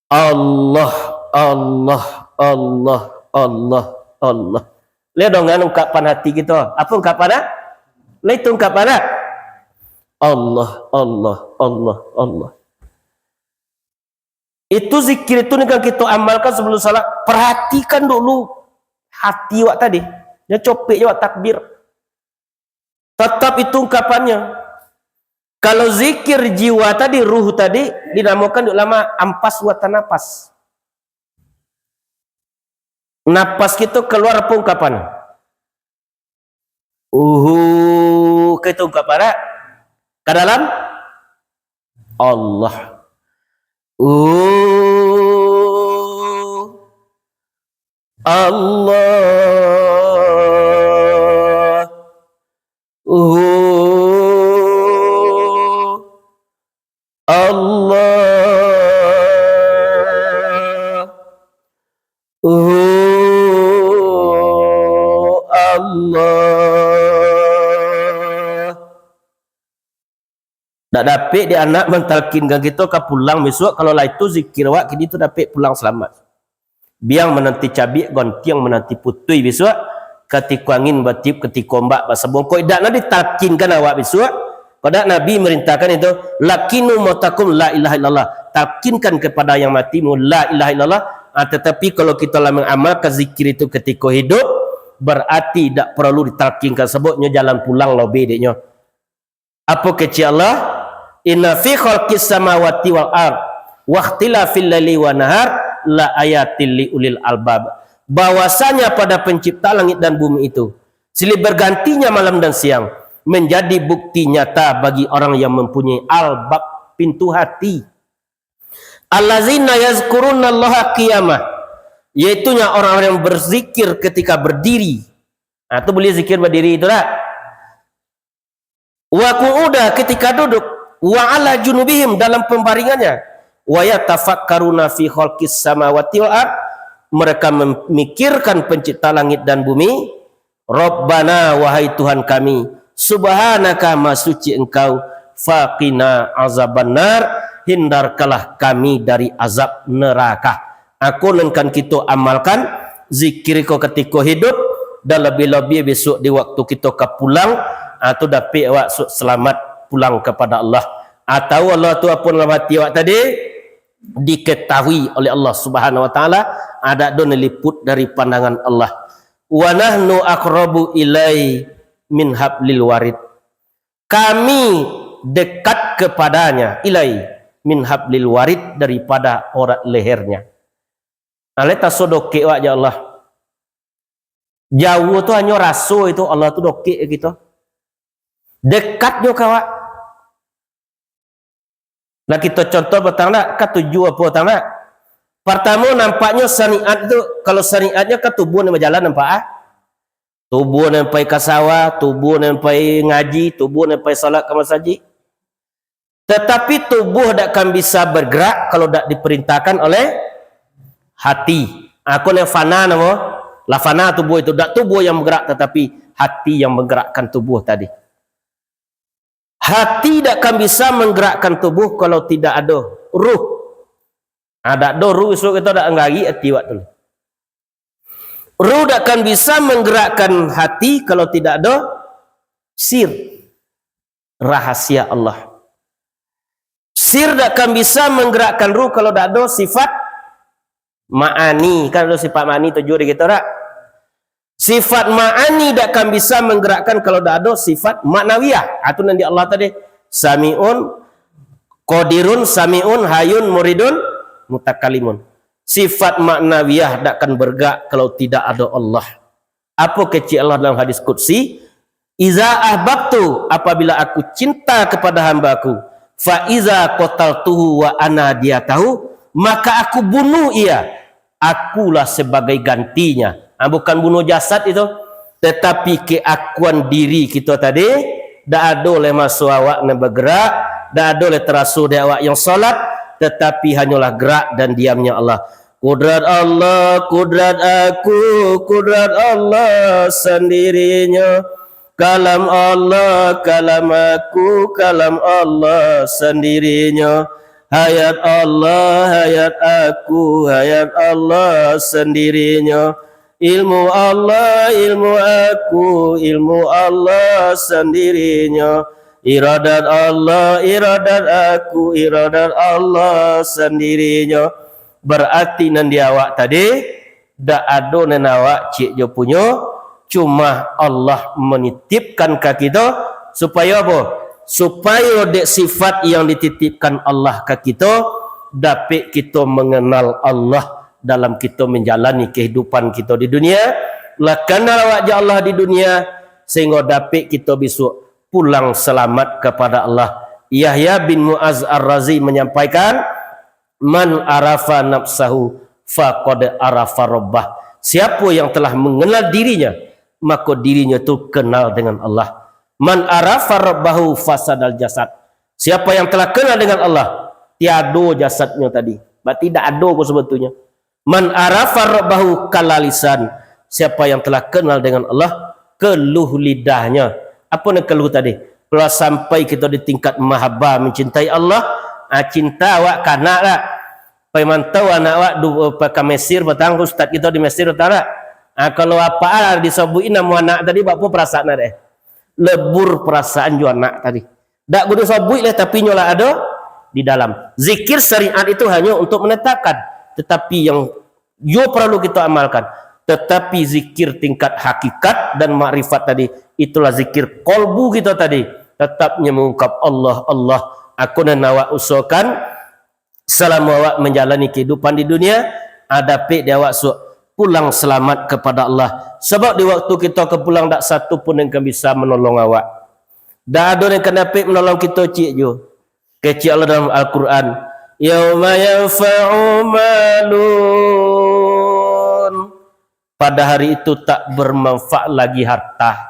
Allah, Allah, Allah, Allah, Allah. Lihat dong kan ungkapan hati kito. Apo ungkapan, ah? Lah itu ungkapan, ah? Allah, Allah, Allah, Allah. Itu zikir itu ni kan kito amalkan sebelum salat. Perhatikan dulu hati awak tadi. Jan copek jo awak takbir. Tatap itu ungkapannya. Kalau zikir jiwa tadi, ruh tadi, dinamokan dek ulama ampas wa tanapas. Napas kito kaluar apo ungkapan? Uhu, ka itu ungkapan, dak? Ka dalam? Allah. Uhu. Allah. Uhu. Allah. Uhu. Allah. Dak dapek dek anak mantalkinkan kito ka pulang bisuak, kalau lah itu zikir awak kini tu dapek pulang salamat. Biang mananti cabiak, gontiang mananti putuih bisuak, katiko angin batiup, katiko ombak basabongkok, indak nan ditalkinkan awak bisuak. Kok dak Nabi merintahkan itu, "Lakinu mautakum la ilaha illallah." Talkinkan kepada yang matimu la ilaha illallah. Ah, tetapi kalau kito lah mangamalkan zikir itu katiko hidup, berarti dak paralu ditalkinkan, sababnyo jalan pulang lobih deknyo. Apo kecek Allah? "Inna fi khalqis samawati wal ard, wakhtilafil laili wan nahar, la ayatil li ulil albab." Bahwasanya pada pencipta langit dan bumi itu, silih bergantinya malam dan siang, menjadi bukti nyata bagi orang yang mempunyai albab, pintu hati. "Allazina yazkurunallaha qiyamah," yaitunya orang-orang yang berzikir ketika berdiri. Nah, tu boleh zikir berdiri itu dak? "Wa qu'uda," ketika duduk, "wa ala junubihim," dalam pembaringannya, "wa yatafakkaruna fi khalqis samawati wal ard," mereka memikirkan pencipta langit dan bumi. "Rabbana," wahai Tuhan kami, "subhanaka," maha suci Engkau, "faqina azabannar," hindarkanlah kami dari azab neraka. Ako nan kan kito amalkan, zikir ko katiko hidup, dan labiah-labiah besok di waktu kito ka pulang, ah, tu dapek awak su-, selamat pulang kepada Allah. Atau Allah tu apo dalam hati awak tadi, diketahui oleh Allah Subhanahu wa Ta'ala, ado do niliput dari pandangan Allah. "Wa nahnu aqrabu ilai min hablil warid." Kami dekat kepadanya, ilai, min hablil warid, daripada orat lehernya. Alai taso dokek wak, ya Allah. Jauah tu hanyo raso itu, Allah tu dokek ka kito. Dekat jo ka wak. Nah, kito contoh patang nak, katuju apo patang nak? Partamo, nampaknyo saniat tu, kalau saniatnyo ka tubuah nan bajalan nampak, ah. Tubuah nan pai ka sawah, tubuah nan pai ngaji, tubuah nan pai salat ka masajik. Tatapi tubuah dak akan bisa bergerak kalau dak diperintahkan oleh hati. Ako nan fana namo? Lah fana tubuah itu, dak tubuah yang bergerak, tatapi hati yang menggerakkan tubuah tadi. Hati dak akan bisa menggerakkan tubuh kalau tidak ado ruh. Ah, dak ado ruh, isuak kito dak anggari ati wak tu. Ruh dak akan bisa menggerakkan hati kalau tidak ado sir, rahasia Allah. Sir dak akan bisa menggerakkan ruh kalau dak ado sifat ma'ani. Kan ado sifat ma'ani tujuh di kito dak? Sifat ma'ani dak akan bisa menggerakkan kalau dak ado sifat ma'nawiyah. Ah, tu nan di Allah tadi. Sami'un, qadirun, sami'un, hayyun, muridun, mutakalimun. Sifat ma'nawiyah dak akan bergerak kalau tidak ado Allah. Apo kecek Allah dalam hadis qudsi? "Iza ahbabtu," apabila Aku cinta kepada hamba-Ku, "fa iza qataltuhu wa ana diyatahu," maka Aku bunuh ia, Akulah sebagai gantinya. Ah, bukan bunuh jasad itu, tetapi keakuan diri kito tadi, dak ado lai maso awak nan bergerak, dak ado lai taraso dek awak yang salat, tetapi hanyolah gerak dan diamnya Allah. Kudrat Allah, kudrat Aku, kudrat Allah sandirinyo. Kalam Allah, kalam Aku, kalam Allah sandirinyo. Hayat Allah, hayat Aku, hayat Allah sandirinyo. Ilmu Allah, ilmu Aku, ilmu Allah sandirinyo. Iradat Allah, iradat Aku, iradat Allah sandirinyo. Berarti nan di awak tadi, dak ado nan awak ciek jo punyo, cuma Allah manitipkan ka kito, supayo apo? Supayo dek sifat yang dititipkan Allah ka kito, dapek kito manganal Allah dalam kito manjalani kahidupan kito di dunia. Lah kanal awak jo Allah di dunia, sahinggo dapek kito bisuak pulang salamat kapada Allah. Yahya bin Mu'az Ar-Razi manyampaikan, "Man arafa nafsahu faqad arafa rabbah." Siapo yang telah mengenal dirinya, mako dirinyo tu kenal dengan Allah. "Man arafa rabbahu fasadal jasad." Siapa yang telah kenal dengan Allah, tiado jasadnyo tadi. Berarti dak ado ko sebetulnyo. "Man arafa rabbahu kala lisan." Siapa yang telah kenal dengan Allah, keluh lidahnyo. Apo nan keluh tadi? Kalau sampai kito di tingkat mahabbah, mencintai Allah, ah, cinta awak ka anak dak? Pai mantau anak awak du-, pai ka Mesir patang, ustaz kito di Mesir patang dak? Ah, kalau apak disabuik namo anak tadi, baa perasaan dek? Lebur perasaan jo anak tadi. Dak kudu sabuik lah, tapi nyo lah ado di dalam. Zikir syariat itu hanya untuk menetapkan, tetapi yang yo paralu kito amalkan. Tetapi zikir tingkat hakikat dan makrifat tadi, itulah zikir kolbu kito tadi. Tetapnyo mengungkap Allah, Allah. Aku nan awak usahakan, salamo awak manjalani kahidupan di dunia, ah, dapek di awak suok pulang salamat kapada Allah. Sabab di waktu kito ka pulang, dak satu pun nan ka bisa manolong awak. Dak ado nan ka dapek manolong kito ciek juo. Kecek Allah dalam Al-Quran, "Yauma yanfa'u malun." Pada hari itu tak bermanfaat lagi harta.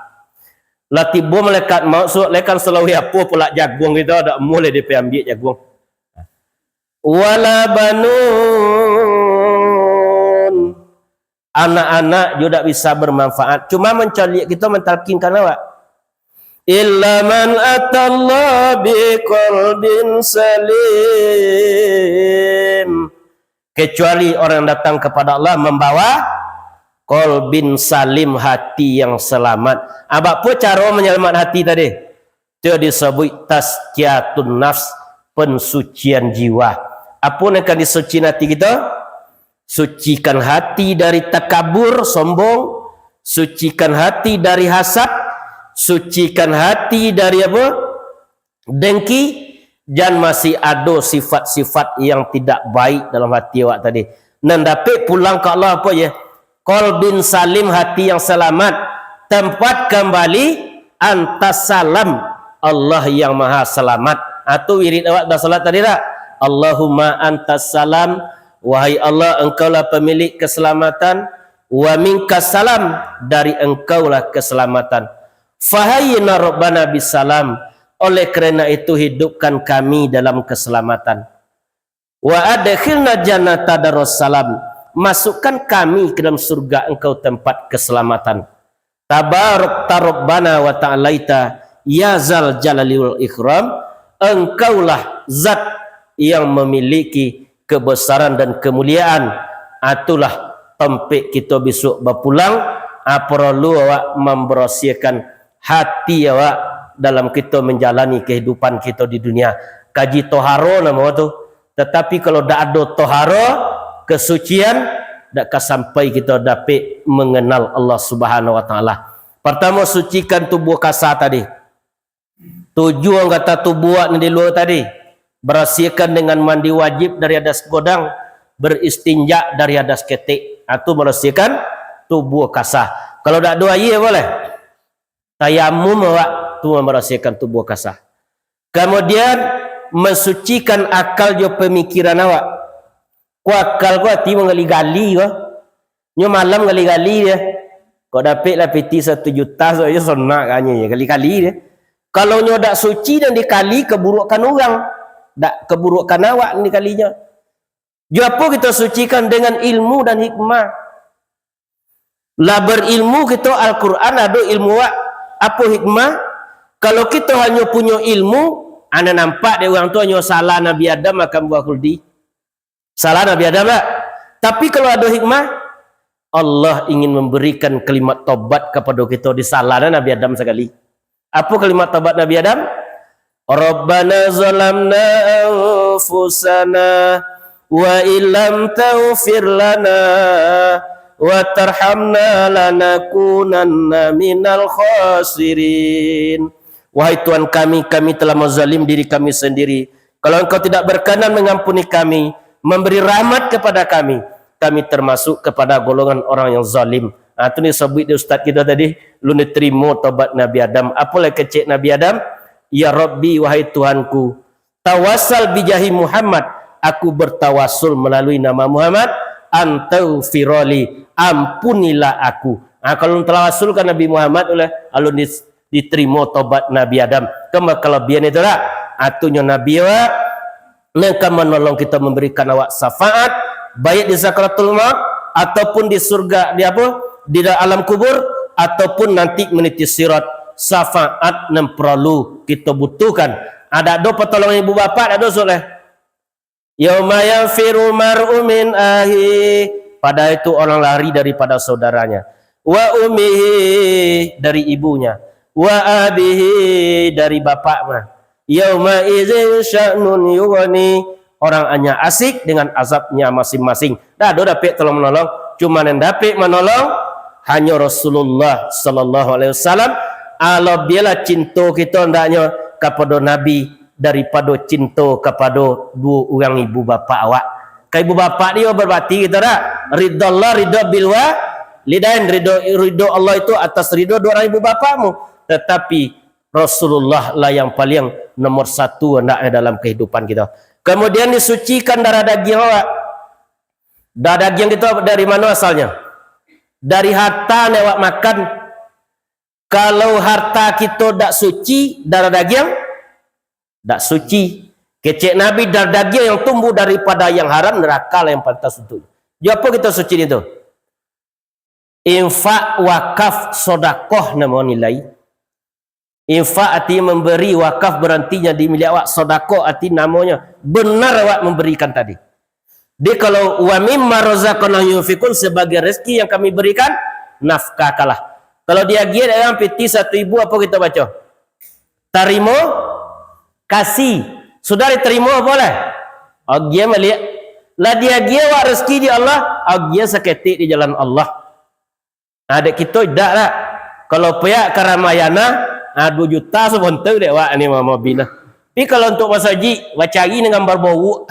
Lah tibo malaikat maut, suok lekan salaweh apo pulak jaguang kito, dak mulai dipiambiak jaguang. Wala banun. Anak-anak juo dak bisa bermanfaat. Cuma mancaliak kito, mantalkinkan awak. Illa man atallaha biqalbin salim. Kecuali orang yang datang kepada Allah membawa qalbin salim, hati yang selamat. Ah, baa po caro manyalamat hati tadi? Tu disabuik tazkiyatun nafs, pensucian jiwa. Apo nan ka disucikan hati kito? Sucikan hati dari takabur, sombong. Sucikan hati dari hasad. Sucikan hati dari apo? Dengki. Jan masih ado sifat-sifat yang tidak baik dalam hati awak tadi. Nan dapek pulang ka Allah apo je? Qalbin salim, hati yang selamat. Tempat kembali antas salam, Allah yang Maha Selamat. Ah, tu wirid awak basalat tadi dak? Allahumma antas salam, wahai Allah, Engkaulah pemilik keselamatan, wa minkas salam, dari Engkaulah keselamatan. Fahayyina Rabbana bisalam, oleh karena itu hidupkan kami dalam keselamatan. Wa adkhilna jannata darussalam, masukkan kami ke dalam surga Engkau tempat keselamatan. Tabarakta Rabbana wa ta'alaita, ya zal jalali wal ikram, Engkaulah Zat yang memiliki kebesaran dan kemuliaan. Itulah tampek kito bisuak bapulang, ah, paralu awak mambarasiahkan hati awak dalam kito manjalani kahidupan kito di dunia. Kaji toharo namo tu. Tatapi kalau dak ado toharo, kesucian, dak ka sampai kito dapek manganal Allah Subhanahu wa Taala. Partamo, sucikan tubuah kasa tadi. Tujuah anggota tubuah nan di lua tadi. Barasiahkan dengan mandi wajib dari hadas godang, beristinja dari hadas ketek. Ah, tu marasiahkan tubuah kasa. Kalau dak ado aia, boleh? Tayamum awak tu mambarasiahkan tubuah kasa. Kamudian, mansucikan akal jo pamikiran awak. Ko akal ko ati manggali-gali ko. Nyo malam gali-gali dia. Kok dapek lah piti satu juta, so, yo sonak kanyo je gali-gali dia. Kalau nyo dak suci nan dikali, kaburuakan urang. Dak kaburuakan awak nan dikalinyo. Jo apo kito sucikan? Dengan ilmu dan hikmah. Lah barilmu kito Al-Quran, ado ilmu awak. Apo hikmah? Kalau kito hanyo punyo ilmu, ana nampak dek urang tu hanyo salah Nabi Adam makan buah khuldi. Salah Nabi Adam dak? Tapi kalau ado hikmah, Allah ingin memberikan kalimat tobat kapado kito, disalah Nabi Adam sakali. Apo kalimat tobat Nabi Adam? Rabbana zalamna anfusana wa illam taghfir lana wa tarhamna lanakunanna minal khasirin. Wahai Tuhan kami, kami telah menzalim diri kami sendiri. Kalau Engkau tidak berkenan mengampuni kami, memberi rahmat kepada kami, kami termasuk kepada golongan orang yang zalim. Ah, tu ni sabuik di ustaz kita tadi, lu diterima tobat Nabi Adam. Apalah kecek Nabi Adam? "Ya Rabbi, wahai Tuhanku, tawasal bijahi Muhammad, aku bertawasul melalui nama Muhammad, antaufiroli, ampunilah aku." Ah, kalau tawasul ka Nabi Muhammad, oleh alun dis-, diterima tobat Nabi Adam. Kama kelebihan itu lah. Atunyo Nabi awak, nan ka manolong kito, memberikan awak syafaat, baik di sakaratul maut, ataupun di surga, di apo? Di da-, alam kubur, ataupun nanti meniti sirat, syafaat nan paralu kito butuhkan. Ado, ado patolongan ibu bapak, ado, Soleh? Yauma yafirru mar'u min akhihi, pada itu orang lari daripada saudaranya, wa ummihi, dari ibunya, wa abihi, dari bapaknya, yauma idzin sya'nun yughni, orang hanya asik dengan azabnya masing-masing. Dak ado dapek tolong-menolong, cuma nan dapek manolong hanyo Rasulullah sallallahu alaihi wasallam. Alabiahlah cinto kito andaknyo kapado Nabi daripado cinto kapado duo urang ibu bapak awak. Ka ibu bapak ni babakti kito dak? Ridho Allah, ridho bil walidain, ridho, ridho Allah itu atas ridho duo urang ibu bapakmu. Tatapi Rasulullah lah yang paling nomor satu andaknyo dalam kehidupan kito. Kemudian disucikan darah dagiang awak. Darah dagiang kito dari mano asalnyo? Dari harta nan awak makan. Kalau harta kito dak suci, darah dagiang dak suci. Kecek Nabi, darah dagiang yang tumbuh daripada yang haram, neraka lah yang pantas untuknyo. Jo apo kito suci itu? Infak, wakaf, sodakoh namo nilai. Infak arti memberi, wakaf berarti nyo di milik awak, sodakoh arti namonyo benar awak memberikan tadi. Jadi kalau wa mimma razaqnahum yunfiqun, sebagai rezeki yang kami berikan, nafkahkanlah. Kalau diagiah dek urang pitih satu ribu, apo kito baco? Tarimo kasih. Sudah ditarimo, apo lah? Agiah baliak. Lah diagiah awak rezeki dek Allah, agiah saketek di jalan Allah. Ha, dek kito idak lah. Kalau pihak ka Ramayana, ha, duo juta sabonta dek awak ni, ma-, mobil lah. Tapi kalau untuak masajik, bacari nan gambar bauak.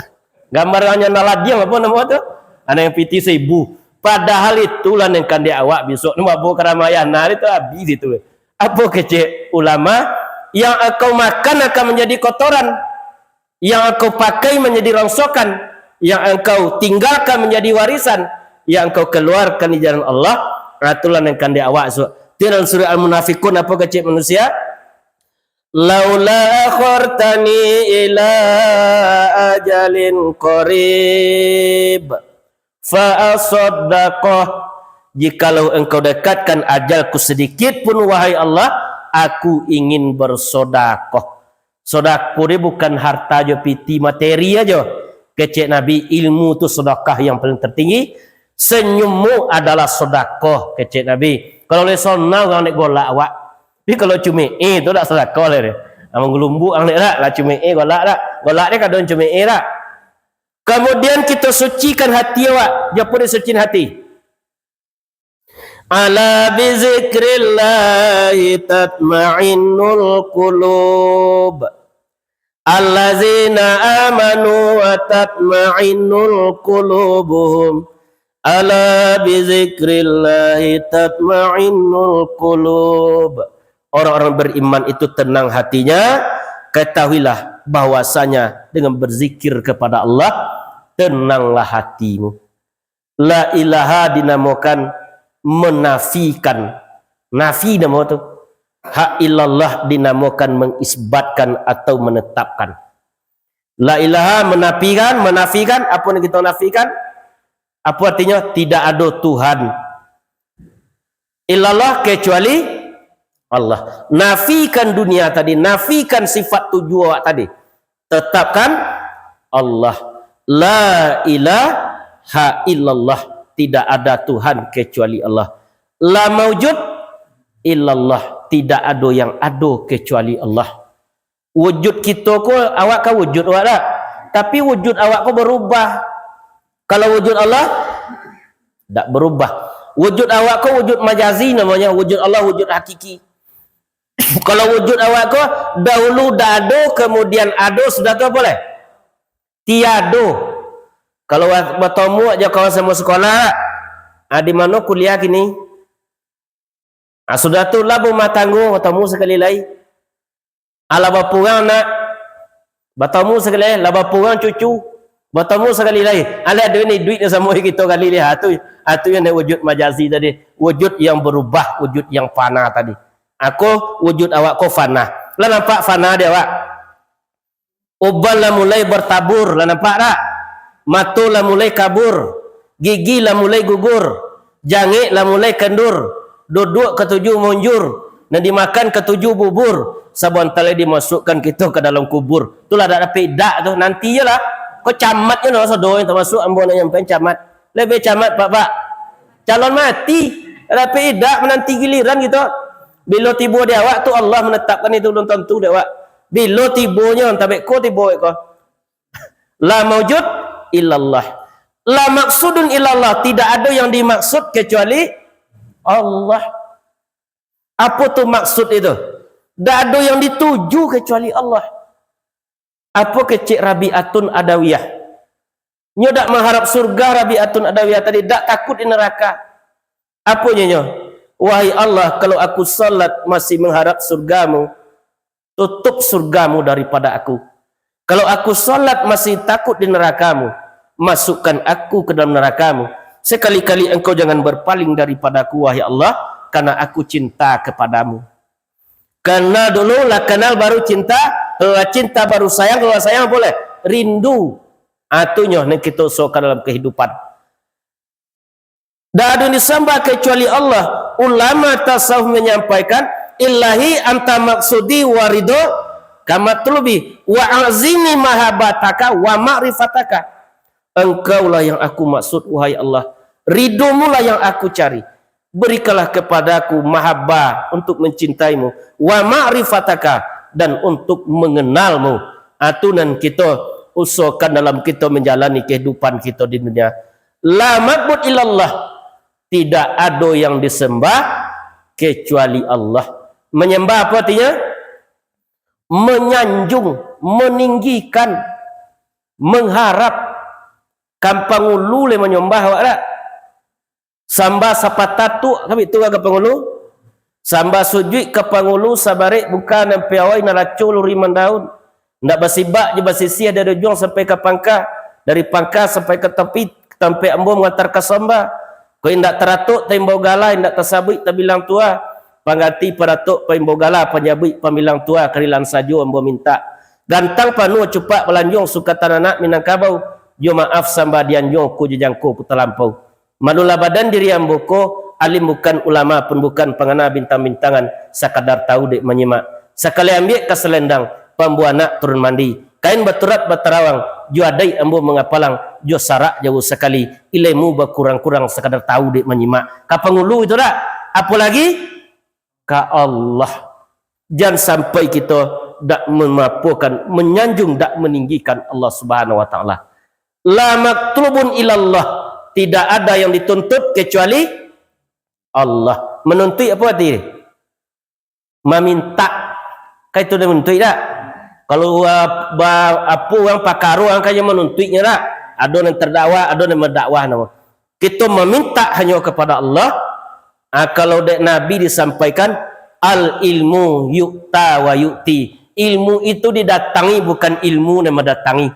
Gambar nan ladiang, apo namo tu? Ha, nan pitih saribu. Padahal itulah nan kandiak awak bisuak ni mabao ka Ramayana, itu habis itu. Apo kecek ulama? Yang engkau makan akan menjadi kotoran. Yang engkau pakai manjadi rongsokan, yang engkau tinggalkan manjadi warisan, yang engkau kaluarkan di jalan Allah, ha, itulah nan kandiak awak bisuak. Dalam surah Al-Munafiqun, apo kecek manusia? "Laula akhartani ila ajalin qarib, fa asaddaqa." Jikalau engkau dekatkan ajalku sedikit pun, wahai Allah, aku ingin bersodakoh. Sodakoh ni bukan harta jo pitih materi ajo. Kecek Nabi, ilmu tu sodakah yang paling tertinggi. Senyummu adalah sodakoh, kecek Nabi. Kalau lai sonang urang dek golak awak. Tapi kalau cume'e tu dak sodakoh lai deh. Amun galumbuak urang dek dak, lah cume'e golak dak. Golak dek kadang cume'e dak. Kemudian kito sucikan hati awak. Jo apo disucikan hati? "Ala bizikrillahi tatmainnul qulub. Allazina amanu wa tatmainnul qulubuhum. Ala bizikrillahi tatmainnul qulub." Orang-orang beriman itu tenang hatinya. Ketahuilah bahwasanya dengan berzikir kepada Allah, tenanglah hatimu. La ilaha dinamokan menafikan. Nafi namo tu. Ha illallah dinamokan mengisbatkan atau menetapkan. La ilaha menafikan, menafikan, apo nan kito nafikan? Apo artinyo? Tidak ado Tuhan illallah, kecuali Allah. Nafikan dunia tadi, nafikan sifat tujuh awak tadi. Tetapkan Allah. La ilaha illallah, tidak ada Tuhan kecuali Allah. La maujud illallah, tidak ado yang ado kecuali Allah. Wujud kito ko, awak ka wujud awak dak? Tapi wujud awak ko berubah. Kalau wujud Allah, dak berubah. Wujud awak ko wujud majazi namonyo, wujud Allah wujud hakiki. Kalau wujud awak ko, dahulu dak ado, kemudian ado, sudah tu apo lai? Tiado. Kalau wa-, batamu jo kawan samo sekolah, ah, di mano kuliah kini? Ah, sudah tu lah berumah tanggo, batamu sakali lai. Alah bapo urang anak, batamu sakali lai, lah bapo urang cucu, batamu sakali lai. Alah ado ni duit nan samo kito kali lai. Ha, tu, ha, tu yang wujud majazi tadi. Wujud yang berubah, wujud yang fana tadi. Ako wujud awak ko fana. Lah nampak fana di awak? Uban lah mulai bertabur, lah nampak dak? Mato lah mulai kabur, gigi lah mulai gugur, jangek lah mulai kendur, Duduk katuju munjur, nan dimakan katuju bubur, sabanta lai dimasukkan kito ka dalam kubur. Itulah dak dapek idak tu, nanti je lah. Ko camat je no, sodo yang tamasuk ambo nak nyampaikan camat. Lebih camat, Pak, Pak. Calon mati, dak dapek idak, menanti giliran kito. Bilo tibo di awak tu, Allah menetapkan itu, belum tentu di awak. Bilo tibonyo, entah beko tibo ko. La maujud illallah. La maksudun illallah. Tidak ada yang dimaksud kecuali Allah. Apo tu maksud itu? Dak ado yang dituju kecuali Allah. Apo kecek Rabi'atun Adawiyah? Nyo dak mengharap surga, Rabi'atun Adawiyah tadi, dak takut di neraka. Apo nyo nyo? Wahai Allah, kalau aku salat masih mengharap surgamu, tutup surgamu daripada aku. Kalau aku salat masih takut di nerakamu, masukkan aku ke dalam nerakamu. Sekali-kali engkau jangan berpaling daripadaku, wahai Allah, karena aku cinta kepadamu. Karena dulu lah kenal baru cinta, kalau lah cinta baru sayang, kalau lah sayang boleh rindu. Atunyo nan kita usahakan dalam kehidupan. Dak ado yang disambah kecuali Allah. Ulama tasawuf menyampaikan, "Ilahi anta maksudi wa ridho kamatlubi, wa azini mahabataka wa ma'rifataka." Engkaulah yang aku maksud, wahai Allah. Ridhomulah yang aku cari. Berikanlah kepadaku mahabbah untuk mencintaimu, wa ma'rifataka, dan untuk mengenalmu. Atunan kita usahakan dalam kita menjalani kehidupan kita di dunia. La ma'bud illallah. Tidak ada yang disembah kecuali Allah. Menyembah apa artinya? Menyanjung, meninggikan, mengharap. Ka pangulu lai manyambah awak dak? Sambah sapatah tu, kami tu ka pangulu. Sambah sujuik ka pangulu, sabarek buka nan piawai, nan raco luri mandaun. Ndak basibak jo basisiah dari ujuang sampai ka pangka, dari pangka sampai ka tapi, tampek ambo mangantar ka sambah. Kok indak taratok taimbau gala, indak tasabuik tabilang tua. Pangganti paratok paimbau gala, panyabuik pambilang tua, karilan sajo ambo mintak. Gantang panuah cupak balanjuang, sukatan anak Minangkabau. Jo maaf sambah dianjuang, ko jo jangko ko talampau. Malulah badan diri ambo ko, alim bukan, ulama pun bukan, pangana bintang-bintangan, sakadar tahu dek manyimak. Sakali ambiak ka salendang, pambuanak turun mandi. Kain baturat batarawang, jo adaik ambo mangapalang, jo sarak jauah sakali, ilemu bakurang-kurang, sakadar tahu dek manyimak. Ka pangulu itu dak? Apo lagi? Ka Allah. Jan sampai kito dak mamapokan, manyanjung, dak maninggikan Allah Subhanahu wa Ta'ala. La matlubun illallah. Tidak ada yang dituntut kecuali Allah. Manuntuik apo arti? Mamintak. Kan itu nan manuntuik dak? Kalau, ah, ba-, apo urang pakaro, urang kan manuntuiknyo dak? Ado nan tardakwa, ado nan mandakwah namo. Kito mamintak hanyo kapada Allah. Ah, kalau dek Nabi disampaikan, "Al ilmu yu'ta wa yu'ti." Ilmu itu didatangi, bukan ilmu nan mandatangi.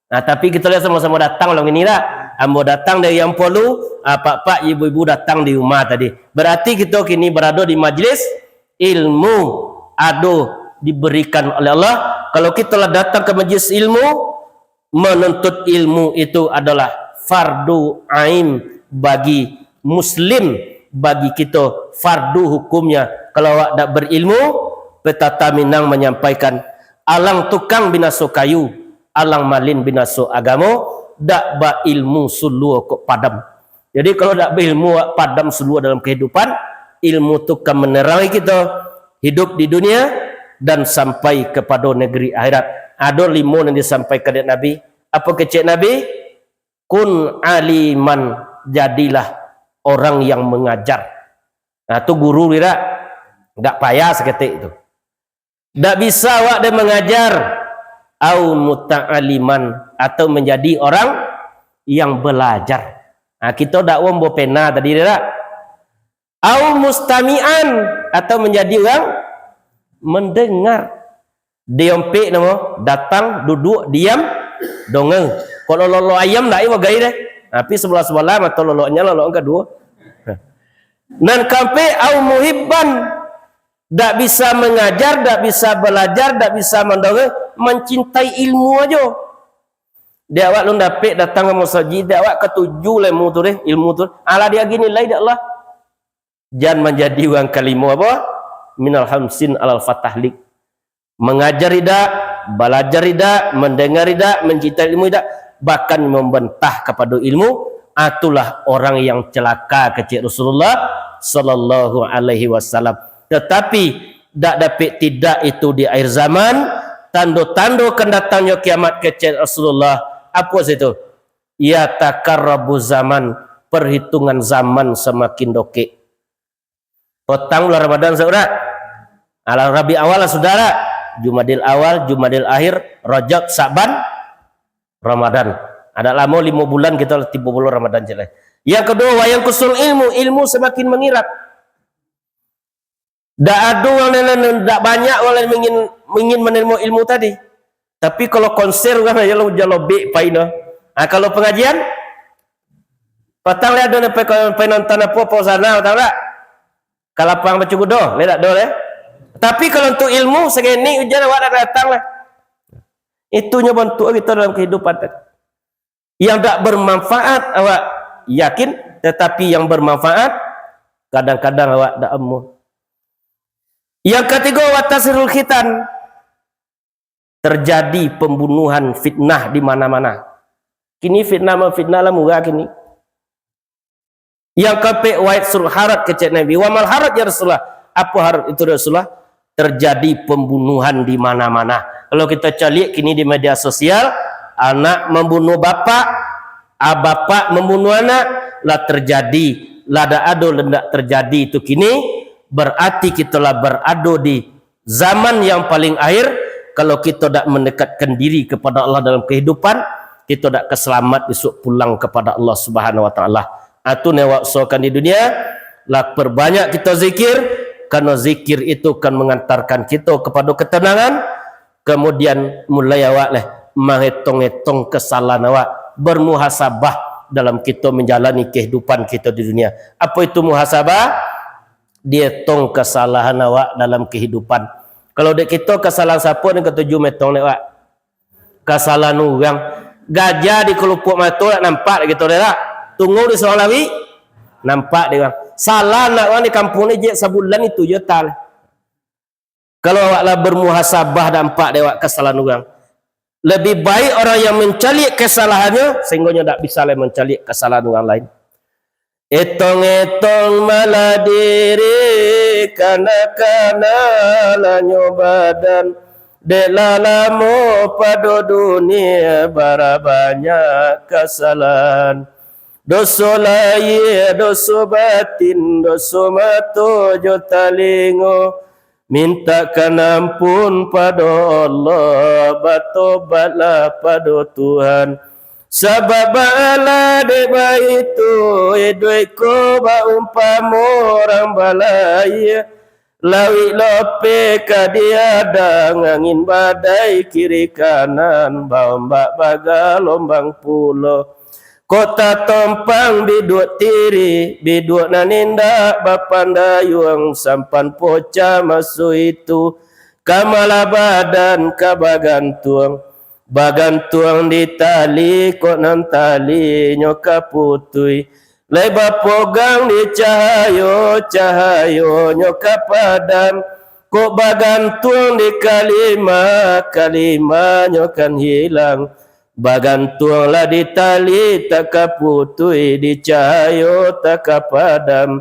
Nah, tapi kito lihat samo-samo datang malam ini dak? Ambo datang dari Ampolu, ah, pak-pak, ibu-ibu datang di rumah tadi. Berarti kito kini berado di majlis ilmu, ado diberikan oleh Allah. Kalau kito lah datang ka majlis ilmu, menuntut ilmu itu adalah fardu ain bagi muslim, bagi kito fardu hukumnya. Kalau awak dak berilmu, pepatah Minang manyampaikan, "Alang tukang binaso kayu, alang malin binaso agamo, dak bailmu suluah kok padam." Jadi, kalau dak bailmu, awak padam suluah dalam kehidupan. Ilmu tu kan menerangi kito hidup di dunia dan sampai kepada negeri akhirat. Ado limo yang disampaikan dek Nabi. Apo kecek Nabi? "Kun aliman, jadilah orang yang mengajar." Nah, tu guru kira, agak payah saketek tu. Dak bisa awak deh mengajar, au muta'aliman, atau menjadi orang yang belajar. Nah, kito dak wong bawa pena tadi dak? Au mustami'an, atau menjadi orang mendengar. Diompek namo, datang, duduk, diam, dongeng. Kalau lolok ayam, dak bagai deh. Tapi sebelah-sebelah, atau loloknya, lolok yang kedua. Nan kampek, au muhibban, dak bisa mengajar, dak bisa belajar, dak bisa mendongeng, mencintai ilmu ajo. Di awak lun dapek datang ke masjid, di awak katuju ilmu tu deh, ilmu tu. Alah dia gini lai dek Allah. Jan manjadi urang kalimo apa? Minal hamsin alal fatahlik. Mangajar idak, balajar idak, mandanga idak, mancintai ilmu idak, bahkan mambantah kapado ilmu, itulah orang yang celaka, kecek Rasulullah sallallahu alaihi wasallam. Tetapi dak dapek tidak itu di akhir zaman, tando-tando kan datangnyo kiamat, kecek Rasulullah. Apo situ? Yataqarrabu zaman, perhitungan zaman samakin dokek. Potang bulan Ramadan sudah. Alah Rabi Awal lah sudah lah. Jumadil Awal, Jumadil Akhir, Rajab, Sa'ban, Ramadan. Ada lamo limo bulan kita lah tibo bulan Ramadan je lah. Yang kedua, wayankusul ilmu, ilmu semakin mengirap. Dak ado urang lain, dak banyak urang lain ingin, ingin manarimo ilmu tadi. Tapi kalau konser urang aja lo jalo bek pai no. Ah, kalau pengajian, patang lihat ado pai, pai nonton apa, apa sana, tahu tak? Ka lapang bacugudo, lihat dak do leh. Tapi kalau untuk ilmu, segini ujian awak dak datang lah. Itunyo bantuak kita dalam kehidupan tadi. Yang dak bermanfaat awak yakin, tetapi yang bermanfaat kadang-kadang awak dak amuah. Yang katigo, watasirul khitan, terjadi pembunuhan, fitnah di mana-mana. Kini fitnah memfitnah lah murah kini. Yang kampek, waitsul haraj, kecek Nabi. Wa mal haraj ya Rasulullah? Apo haraj itu Rasulullah? Terjadi pembunuhan di mana-mana. Kalau kita caliak kini di media sosial, anak membunuh bapak, ah, bapak membunuh anak, lah terjadi, lah dak ado lah ndak terjadi itu kini, berarti kita lah berado di zaman yang paling akhir. Kalau kita dak mendekatkan diri kepada Allah dalam kehidupan, kita dak ka selamat besok pulang kepada Allah Subhanahu wa Taala. Atu ne awak usahakan di dunia, lah perbanyak kita zikir, karena zikir itu kan mengantarkan kita kepada ketenangan. Kemudian mulai awak leh menghitung-hitung kesalahan awak, bermuhasabah dalam kita menjalani kehidupan kita di dunia. Apa itu muhasabah? Dietong kesalahan awak dalam kehidupan. Kalau dek kito, kesalahan sapo nan katuju metong dek awak? Kesalahan urang. Gajah di kelupuak mato nak nampak dek kito dek tak? Tunggu di sorong lawi, nampak dek urang. Salah nak urang di kampuang ni jek sabulan itu je tal. Kalau awak lah bermuhasabah, nampak dek awak kesalahan urang. Lebih baik orang yang mencaliak kesalahannya, sehingga nyo dak bisa lai mencaliak kesalahan urang lain. Etong-etong malah diri, kana-kana lah nyo badan, dek lah lamo pado dunia, bara banyak kasalahan. Doso lahia, doso batin, doso mato jo talingo, mintakkan ampun pado Allah, batobatlah pado Tuhan. Sabab baalah dek baitu, iduik ko baumpamo urang balayia, lauik lopeh ka diadang, angin badai kiri kanan, baombak bagalombang pulo. Kok tatompang biduak tiri, biduak nan indak bapandayuang, sampan pocah maso itu, ka malah badan ka bagantuang. Bagantuang di tali, kok nan talinyo ka putuih. Lai bapogang di cahayo, cahayonyo ka padam. Kok bagantuang di kalimah, kalimahnyo kan hilang. Bagantuanglah di tali, tak ka putuih, di cahayo tak ka padam,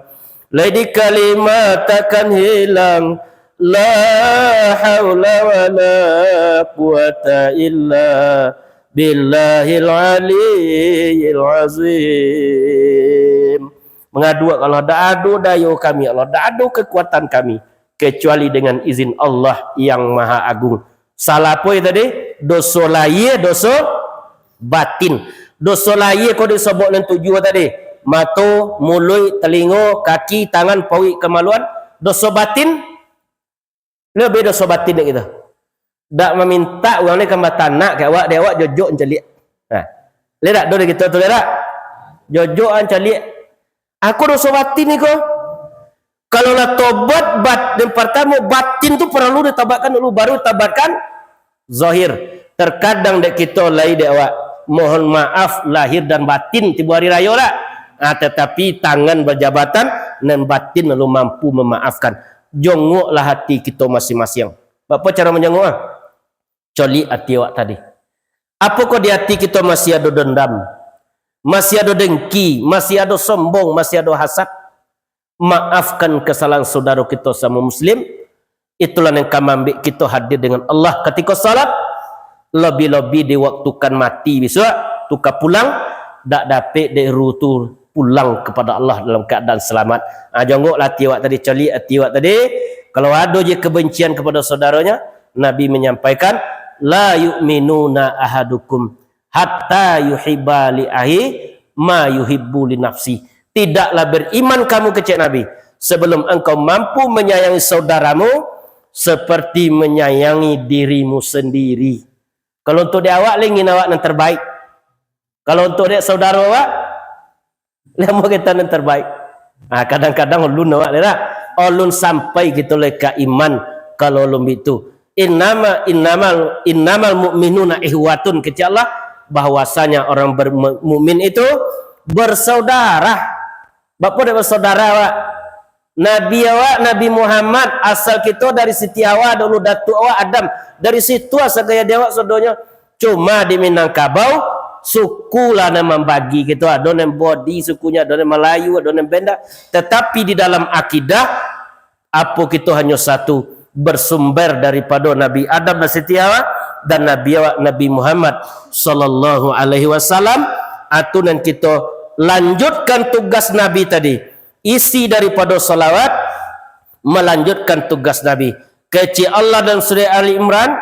lai di kalimah takkan hilang. La haula wala quwata illa billahil aliyil azim. Mangadu ka Allah, dak ado dayo kami, Allah, dak ado kekuatan kami, kecuali dengan izin Allah yang Maha Agung. Salah apo tadi? Doso lahia, doso batin. Doso lahia ko disobok nan tujuah tadi. Mato, muluik, talingo, kaki, tangan, pauik, kamaluan. Doso batin, lebih doso batin dek kito. Dak mamintak urang ni ka batanak ka awak, dek awak jojok ancaliak. Nah, lihat dek kito tu, lihat. Jojok ancaliak. Aku doso batin ni ko. Kalau lah tobat, bat-, yang pertama, batin tu perlu ditabatkan dulu, baru tabatkan zahir. Terkadang dek kito lai dek awak, mohon maaf, lahir dan batin tibo hari rayo lah. Ah, tatapi tangan bajabatan, nan batin lalu mampu mamaafkan. Jongoklah ati kito masiang-masiang. Baa caro manjongok, ah? Coliak ati awak tadi. Apokoh di ati kito masih ado dendam, masih ado dengki, masih ado sombong, masih ado hasad? Maafkan kesalahan saudaro kito samo muslim. Itulah nan ka mambek kito hadir dengan Allah katiko salat. Lobi-lobi di waktu kan mati bisuak, tu ka pulang, dak dapek dek ruh tu pulang kepada Allah dalam keadaan selamat. Ah, jongoklah ati awak tadi, coliak ati awak tadi. Kalau ado je kebencian kepada saudaronyo, Nabi menyampaikan, "La yu'minuna ahadukum hatta yuhibba li ahi ma yuhibbu li nafsi." Tidaklah beriman kamu, kecek Nabi, sebelum engkau mampu menyayangi saudaramu seperti menyayangi dirimu sendiri. Kalau untuk di awak, lai ingin awak nan terbaik. Kalau untuk dek saudaro awak, lai amuah kita nan terbaik. Ah, kadang-kadang ulun awak, lai dak? Ulun sampai gitu lai ka iman kalau ulun bitu. Innama, innamal, innamal mu'minuna ikhwatun, kecek Allah, bahwasanya orang ber-, mukmin itu bersaudara. Baa dek bersaudara awak? Nabi awak, Nabi Muhammad, asal kito dari Siti Hawa, dulu datuak awak Adam. Dari situ asal gaya di awak sadonyo. Cuma di Minangkabau, suku lah nan mambagi kito. Ado nan Bodi sukunyo, ado nan Malayu, ado nan Benda. Tetapi di dalam akidah, apo kito hanyo satu, bersumber daripado Nabi Adam dan Siti Hawa, dan Nabi awak Nabi Muhammad sallallahu alaihi wasallam. Atu nan kito lanjutkan tugas Nabi tadi. Isi daripado salawat, melanjutkan tugas Nabi. Kecek Allah dalam surah Ali Imran,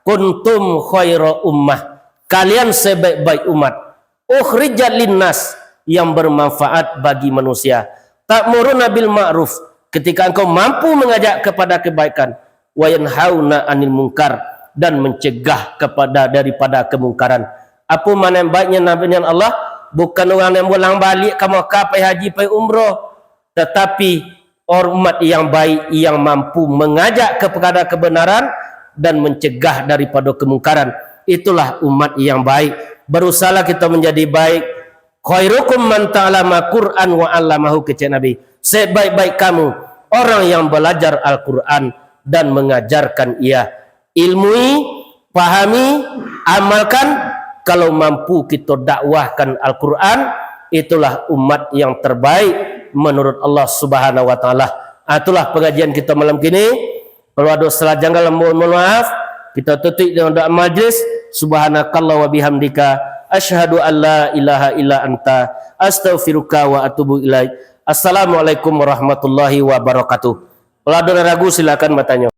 "Kuntum khaira ummah." Kalian sebaik-baik umat. "Ukhrijat linnas," yang bermanfaat bagi manusia. "Ta'muruna bil ma'ruf," ketika engkau mampu mengajak kepada kebaikan. "Wa yanhauna 'anil munkar," dan mencegah kepada, daripada kemungkaran. Apo makna baiknyo Nabi Allah? Bukan urang yang pulang balik ka Makkah, pai haji, pai umroh. Tetapi, umat yang baik, yang mampu mengajak kepada kebenaran dan mencegah daripada kemungkaran. Itulah umat yang baik. Berusahalah kita menjadi baik. "Khairukum man ta'allama Qur'an wa 'allamahu," kecek Nabi. "Sebaik-baik kamu, orang yang belajar Al-Quran dan mengajarkan ia." Ilmui, pahami, amalkan. Kalau mampu kito dakwahkan Al-Quran, itulah umat yang terbaik menurut Allah Subhanahu wa Ta'ala. Ah, itulah pengajian kita malam kini. Kalau ada salah janggal, mohon, mohon maaf. Kita tutup dengan doa majlis. Subhanakallah wa bihamdika, asyhadu an la ilaha illa anta, astaghfiruka wa atubu ilaik. Assalamualaikum warahmatullahi wabarakatuh. Kalau ada ragu, silakan bertanya.